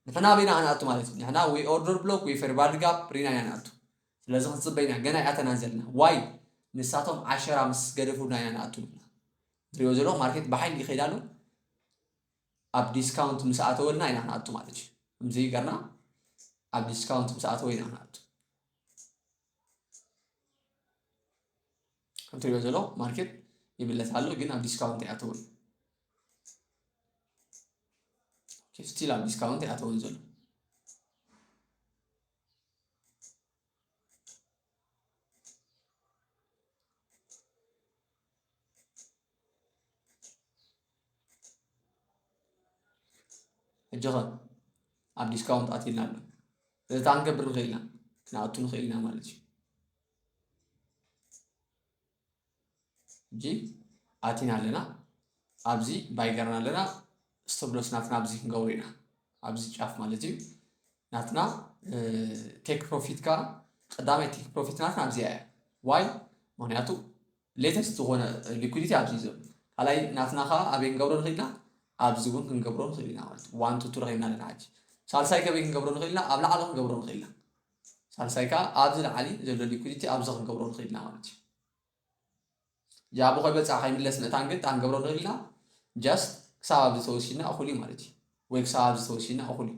ንሕና ኣበይና ክንኣቱ ማለት እዩ? ንሕና ወይ ኦርደር ብሎክ ወይ ፌር ቫልዩ ጋፕ ሪና ኢና ንኣቱ። ስለዚ ክንፅበ ኢና ገና ኣይኣተናን ዘለና። ዋይ ንሳቶም ዓሸራ ምስ ገደፉልና ኢና ንኣቱ ንሕና። ትሪኦ ዘለኹም ማርኬት ብሓይሊ ይኸይድ ኣሎ። ኣብ ዲስካውንት ምስ ኣተወልና ኢና ንኣቱ ማለት እዩ። ከምዚ ገርና ኣብ ዲስካውንት ምስ ኣተወ ኢና ንኣቱ። ከም ትሪኦ ዘሎ ማርኬት ይምለስ ኣሎ ግን ኣብ ዲስካውንት ኣይኣተወን። ስቲል ኣብ ዲስካውንት ኣይኣተወን ዘሎ። ሕጂ ኸ ኣብ ዲስካውንት ኣትልና ኣሎ። ስለዚ እንታይ ክንገብር ንኽእል ኢና? ክንኣቱ ንኽእል ኢና ማለት እዩ። ሕጂ ኣቲና ኣለና ኣብዚ ባይ ገርና ኣለና። ስቶፕ ሎስ ናትና ኣብዚ ክንገብሮ ኢና ኣብዚ ጫፍ ማለት እዩ። ናትና ቴክ ፕሮፊት ከ ቀዳማይ ቴክ ፕሮፊት ናትና ኣብዚኣ እያ። ዋይ ምክንያቱ ሌተስት ዝኾነ ሊኩዲቲ ኣብዚ እዩ ዘሎ። ካልኣይ ናትና ከዓ ኣበይ ክንገብሮ ንኽእል ኢና? ኣብዚ እውን ክንገብሮ ንኽእል ኢና ማለት እዩ። ዋን ቱ ቱ ረኺብና ኣለና ሕጂ። ሳልሳይ ከበይ ክንገብሮ ንኽእል ኢና? ኣብ ላዕሊ ክንገብሮ ንኽእል ኢና። ሳልሳይ ከዓ ኣብዚ ላዕሊ ዘሎ ሊኩዲቲ ኣብዚ ክንገብሮ ንኽእል ኢና ማለት እዩ። ጃቡ ከይበፅኣ ከይምለስ ምእታን ግን ታን ገብሮ ንኽእል ኢና። ጃስት ክሳብ ኣብዚ ተወሲድና እኹል እዩ ማለት እዩ። ወይ ክሳብ ኣብዚ ተወሲድና እኹል እዩ።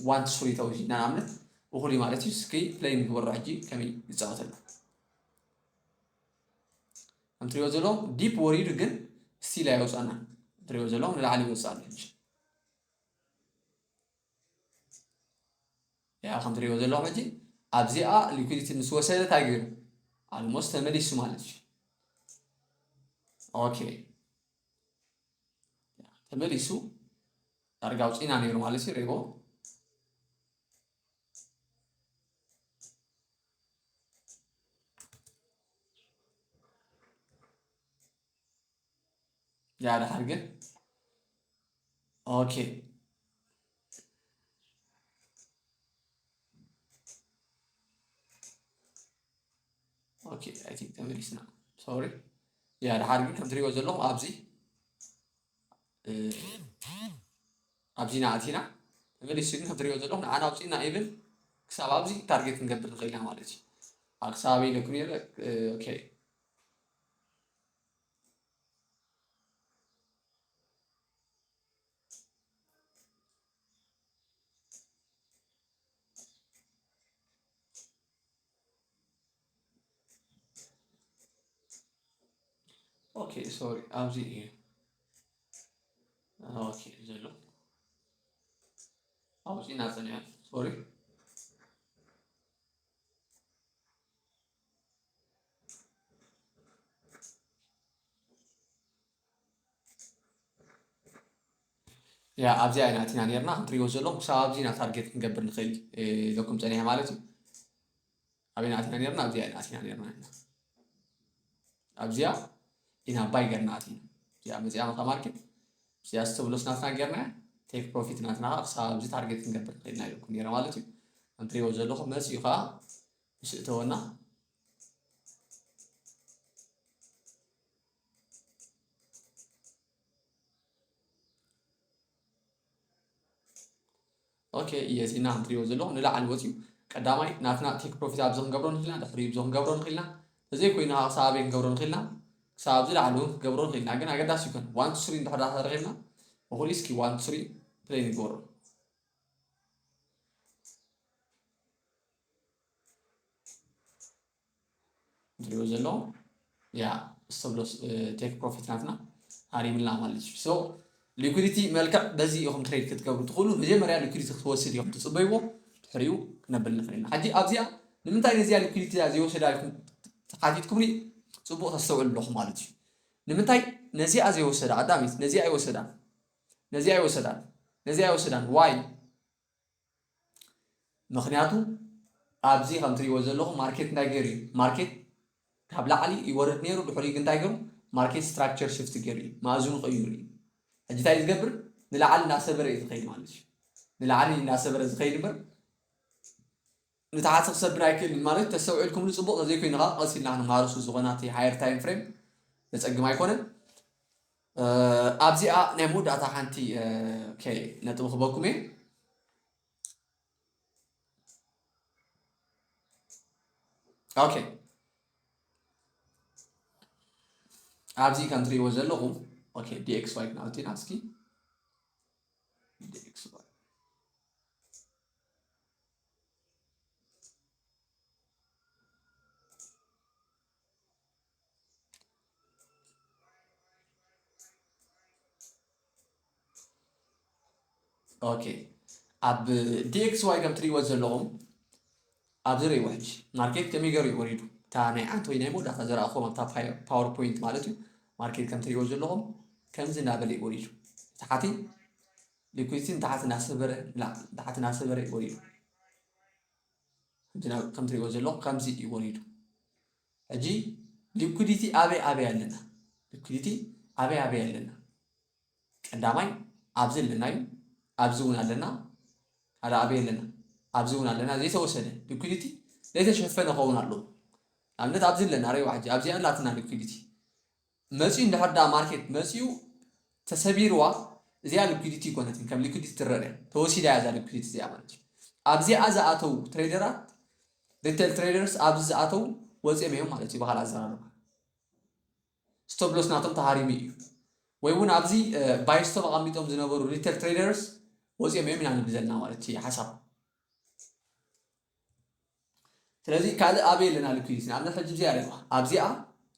ዋን ቱ ስሪ ተወሲድና ንኣብነት እኹል እዩ ማለት እዩ። እስኪ ፕሌይ ንግበሮ ሕጂ ከመይ ይፃወተሉ። ከም ትሪኦ ዘለኹም ዲፕ ወሪዱ ግን ስቲል ኣይወፃና። ትሪኦ ዘለኹም ንላዕሊ ይወፅእ ኣሎ ሕጂ። ያ ከም ትሪኦ ዘለኹም ሕጂ ኣብዚኣ ሊኩዲቲ ምስ ወሰደ እንታይ ገይሩ ኣልሞስት ተመሊሱ ማለት እዩ። ኦኬ ተመሊሱ ዳርጋ ኣውፂና ነይሩ ማለት እዩ። ሬቦ ያ ደሓር ግን ኦኬ ኦኬ I think ተመሊስና። ሶሪ ያ ደሓር ግን ከም ትሪኦ ዘለኹም ኣብዚ ኣብዚ ኢና ኣቲና ተመሊሱ ግን ከም ትሪኦ ዘለኹም ንዓና ኣውፂና ኢቭን ክሳብ ኣብዚ ታርጌት ክንገብር ንኽእል ኢና ማለት እዩ። ኣብ ክሳብ ኢለኩም ነይረ። ኦኬ ኦኬ ሶሪ ኣብዚ እዩ። ኦኬ ዘሎ ኣብዚ ናፀንያ ሶሪ ያ ኣብዚኣ ኢና ኣቲና ነርና። ከም ትሪእዎ ዘለኹም ክሳብ ኣብዚ ኢና ታርጌት ክንገብር ንኽእል ኢለኩም ፀኒሐ ማለት እዩ። ኣበይ ኢና ኣቲና ነርና? ኣብዚኣ ኢና ኣቲና ነርና። ኣብዚኣ ኢና ባይ ገርና ኣቲና። እዚኣ መፂኣ መታ ማርኬት እዚኣ ስተብሎስ ናትና ገርና ቴክ ፕሮፊት ናትና ክሳብ ኣብዚ ታርጌት ክንገብር ንኽእል ኢና ኢለኩም ነረ ማለት እዩ። ከም ትሪእዎ ዘለኹም መፂኡ ከዓ ምስ እተወና ኦኬ እየዚና ክንትሪኦ ዘለኹ ንላዕሊ ወፂኡ ቀዳማይ ናትና ቴክ ፕሮፊት ኣብዚ ክንገብሮ ንኽእልና ድሕሪ ብዞ ክንገብሮ ንኽእልና ተዘይኮይኑ ከዓ ክሳብ ኣበይ ክንገብሮ ንኽእልና ክሳብ ኣብዚ ላዕሊ እውን ክንገብሮ ንኽእልና ግን ኣገዳሲ ይኮን ዋን ቱ ስሪ እንድሕር ተረኺብና እኹል እስኪ ዋን ቱ ስሪ ፕሌይ ንግበሮ ንሪኦ ዘሎ ያ ስተብሎስ ቴክ ፕሮፊት ናትና ሃሪምልና ማለት እዩ። ሶ ሊኩዲቲ መልክዕ በዚ ኢኹም ትሬድ ክትገብሩ ትኽእሉ። መጀመርያ ሊኩዲቲ ክትወስድ ኢኹም ትፅበይዎ፣ ድሕሪኡ ክነብል ንኽእል ኢና። ሕጂ ኣብዚኣ ንምንታይ ነዚኣ ሊኩዲቲ እዚኣ ዘይወሰዳ ኢኹም ተሓቲትኩምኒ፣ ፅቡቕ ተስተውዕሉ ኣለኹም ማለት እዩ። ንምንታይ ነዚኣ ዘይወሰዳ ቀዳሚት ነዚኣ ኣይወሰዳን፣ ነዚኣ ኣይወሰዳን፣ ነዚኣ ኣይወሰዳን ዋይ ምኽንያቱ ኣብዚ ከም ትሪእዎ ዘለኹም ማርኬት እንታይ ገይሩ እዩ? ማርኬት ካብ ላዕሊ ይወርድ ነይሩ፣ ድሕሪኡ ግን እንታይ ገይሩ? ማርኬት ስትራክቸር ሽፍት ገይሩ እዩ፣ ማእዝኑ ቀይሩ እዩ። ሕጂ እንታይ እዩ ዝገብር? ንላዕሊ እናሰበረ እዩ ዝኸይድ ማለት እዩ። ንላዕሊ እናሰበረ ዝኸይድ እምበር ንታሕቲ ክሰብር ኣይክእልን ማለት ተስተውዒልኩምሉ ፅቡቕ ተዘይኮይኑ ከዓ ቀስ ኢልና ክንመሃሮ ስለ ዝኾነ ኣብቲ ሃየር ታይም ፍሬም ዘፀግም ኣይኮነን። ኣብዚኣ ናይ መወዳእታ ሓንቲ ነጥቢ ክበኩም እየ። ኦኬ ኣብዚ ከም ትሪእዎ ዘለኹም ኦኬ ዲኤክስዋይ ክነውፅና እስኪ ዲኤክስዋይ ኦኬ ኣብ ዲኤክስዋይ ከም ትሪእዎ ዘለኹም ኣብዚ ርእይዎ ሕጂ ማርኬት ከመይ ገይሩ እዩ ወሪዱ እታ ናይ ዓንተ ወይ ናይ መወዳእታ ዘረኣኹም ኣብታ ፓወር ፖይንት ማለት እዩ ማርኬት ከም ትሪእዎ ዘለኹም ከምዚ እናበለ እዩ ወሪዱ ታሓቲ ሊኩዲቲ ንታሓቲ እናሰበረ ንላዕሊ ንታሓቲ እናሰበረ እዩ ወሪዱ ከምዚ ናብ- ከም ትሪእዎ ዘለኹም ከምዚ እዩ ወሪዱ ሕጂ ሊኩዲቲ ኣበይ ኣበይ ኣለና ሊኩዲቲ ኣበይ ኣበይ ኣለና ቀዳማይ ኣብዚ ኣለና እዩ ኣብዚ እውን ኣለና ሓደ ኣበይ ኣለና ኣብዚ እውን ኣለና ዘይተወሰደ ሊኩዲቲ ዘይተሸፈነ ከውን ኣለዎ ንኣብነት ኣብዚ ኣለና ሪዋ ሕጂ ኣብዚኣ ኣላትና ሊኩዲቲ መፂኡ እንድሕር ዳ ማርኬት መፂኡ ተሰቢርዋ እዚኣ ሊኩዲቲ ይኮነትን ከም ሊኩዲቲ ትረአ ተወሲዳ እያ እዛ ሊኩዲቲ እዚኣ ማለት እዩ ኣብዚኣ ዝኣተው ትሬደራት ሪቴል ትሬደርስ ኣብዚ ዝኣተው ወፂኦም እዮም ማለት እዩ ብካል ኣዘራርባ ስቶፕ ሎስ ናቶም ተሃሪሙ እዩ ወይ እውን ኣብዚ ባይ ስቶፕ ኣቐሚጦም ዝነበሩ ሪቴል ትሬደርስ ወፂኦም እዮም ኢና ንብል ዘለና ማለት እዩ ሓሳብ ስለዚ ካልእ ኣበይ ኣለና ሊኩዲቲ? ንኣብነት ሕጂ እዚኣ ሪዋ ኣብዚኣ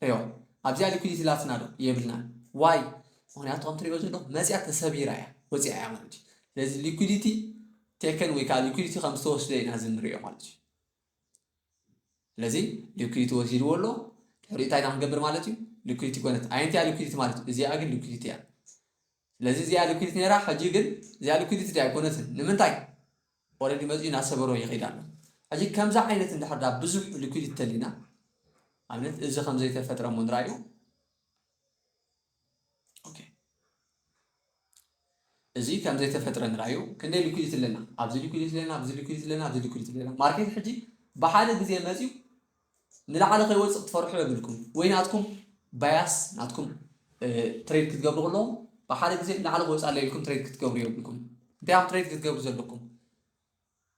ሪዋ ኣብዚኣ ሊኩዲቲ ላትና ዶ የብልናን? ዋይ? ምክንያቱ ከም ትሪኦ ዘለኹ መፅያ ተሰቢራ እያ፣ ወፂኣ እያ ማለት እዩ። ስለዚ ሊኩዲቲ ቴከን ወይ ከዓ ሊኩዲቲ ከም ዝተወስደ ኢና እዚ ንሪኦ ማለት እዩ። ስለዚ ሊኩዲቲ ወሲድዎ ኣሎ። ድሕሪ እንታይ ኢና ክንገብር ማለት እዩ? ሊኩዲቲ ኮነት። ኣየንቲያ ሊኩዲቲ ማለት እዩ? እዚኣ ግን ሊኩዲቲ እያ። ስለዚ እዚኣ ሊኩዲቲ ነይራ፣ ሕጂ ግን እዚኣ ሊኩዲቲ ድያ ኣይኮነትን። ንምንታይ? ኦረዲ መፅኡ እናሰበሮ ይኸይድ ኣሎ። ሕጂ ከምዚ ዓይነት እንድሕር ዳ ብዙሕ ሊኩዲቲ ተሊና፣ ኣብነት እዚ ከም ዘይተፈጥረ እሞ ንርኣዮ። ኦኬ። እዚ ከም ዘይተፈጥረ ንርኣዩ። ክንደይ ሊኩዲቲ ኣለና? ኣብዚ ሊኩዲቲ ኣለና፣ ኣብዚ ሊኩዲቲ ኣለና፣ ኣብዚ ሊኩዲቲ ኣለና። ማርኬት ሕጂ ብሓደ ግዜ መፅዩ ንላዕሊ ከይወፅእ ክትፈርሑ የብልኩም። ወይ ናትኩም ባያስ፣ ናትኩም ትሬድ ክትገብሩ ከለኹም ብሓደ ግዜ ንላዕሊ ክወፅእ ኣሎ ኢልኩም ትሬድ ክትገብሩ የብልኩም። እንታይ ኣብ ትሬድ ክትገብሩ ዘለኩም?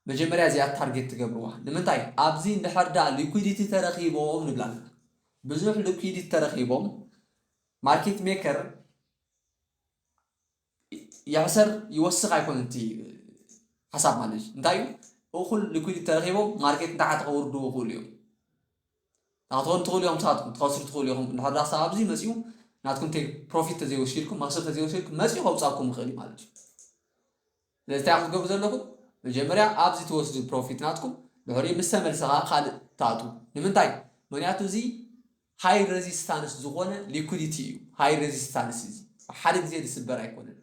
መጀመርያ እዚኣ ታርጌት ትገብርዋ። ንምንታይ? ኣብዚ እንድሕር ዳ ሊኩዲቲ ተረኺቦም ንብላ ኣለና። ብዙሕ ሊኩዲቲ ተረኺቦም ማርኬት ሜከር ይሕሰር ይወስኽ ኣይኮነን እቲ ሓሳብ ማለት እዩ። እንታይ እዩ? እኹል ሊኩዲቲ ተረኺቦም ማርኬት ንታሕቲ ከውርድዎ ይኽእሉ እዮም። ንክትኾኑ ትኽእሉ እዮም፣ ንስኻትኩም ትኸስሩ ትኽእሉ ኢኹም። እንድሕር ዳ ክሳብ ኣብዚ መፂኡ ናትኩም ቴክ ፕሮፊት ተዘይወሲድኩም፣ መኽሰብ ተዘይወሲድኩም መፂኡ ከውፃኩም ይኽእል እዩ ማለት እዩ። ስለዚ እንታይ ክትገብሩ ዘለኩም? መጀመርያ ኣብዚ ትወስዱ ፕሮፊት ናትኩም፣ ድሕሪኡ ምስ ተመልሰ ከዓ ካልእ ትኣትዉ። ንምንታይ? ምክንያቱ እዚ ሃይ ሬዚስታንስ ዝኾነ ሊኩዲቲ እዩ። ሃይ ሬዚስታንስ እዚ ብሓደ ግዜ ዝስበር ኣይኮነን።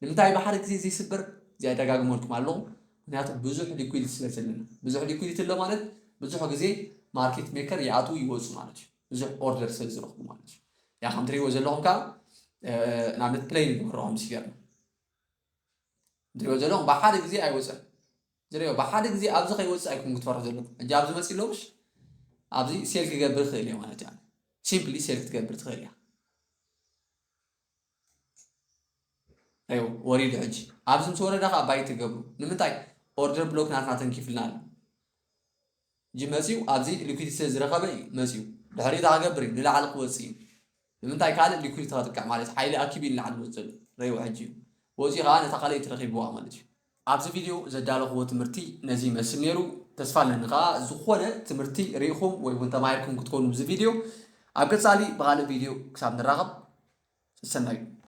ንምንታይ ብሓደ ግዜ ዘይስበር? እዚ ኣይደጋግመልኩም ኣለኹ። ምክንያቱ ብዙሕ ሊኩዲቲ ስለ ዘለና። ብዙሕ ሊኩዲቲ ኣሎ ማለት ብዙሕ ግዜ ማርኬት ሜከር ይኣትዉ ይወፁ ማለት እዩ። ብዙሕ ኦርደር ስለ ዝረኽቡ ማለት እዩ። ያ ከም ትሪእዎ ዘለኹም ከዓ ንኣብነት ፕሌይ ንግበሮ ከምዚ ገርና ትሪእዎ ዘለኹም ብሓደ ግዜ ኣይወፀን። ዝሪኦ ብሓደ ግዜ ኣብዚ ከይወፅእ ኣይኮን ክትፈርሑ ዘለኩም። ሕጂ ኣብዚ መፂ ኣለውሽ ኣብዚ ሴል ክገብር ይኽእል እየ ማለት እዩ። ሲምፕሊ ሴል ክትገብር ትኽእል እያ። እዩ ወሪዱ። ሕጂ ኣብዚ ምስ ወረዳ ከዓ ባይ ትገብሩ። ንምንታይ? ኦርደር ብሎክ ናትና ተንኪፍልና ኣሎ። ሕጂ መፅዩ ኣብዚ ሊኩዲቲ ስለ ዝረኸበ እዩ መፅዩ። ድሕሪኡ እንታይ ክገብር እዩ? ንላዕሊ ክወፅእ እዩ። ንምንታይ? ካልእ ሊኩዲቲ ከጥቅዕ ማለት ሓይሊ ኣኪቡ እዩ ንላዕሊ ዝወፅእ ዘሎ። ረይዎ ሕጂ እዩ ወፅዩ ከዓ ነታ ካልኣይቲ ረኺብዋ ማለት እዩ። ኣብዚ ቪድዮ ዘዳለኽዎ ትምህርቲ ነዚ ይመስል ነይሩ። ተስፋ ኣለኒ ከዓ ዝኾነ ትምህርቲ ርኢኹም ወይ እውን ተማሂርኩም ክትኮኑ ብዚ ቪድዮ። ኣብ ቀፃሊ ብኻልእ ቪድዮ ክሳብ ንራኸብ ሰሰናዩ።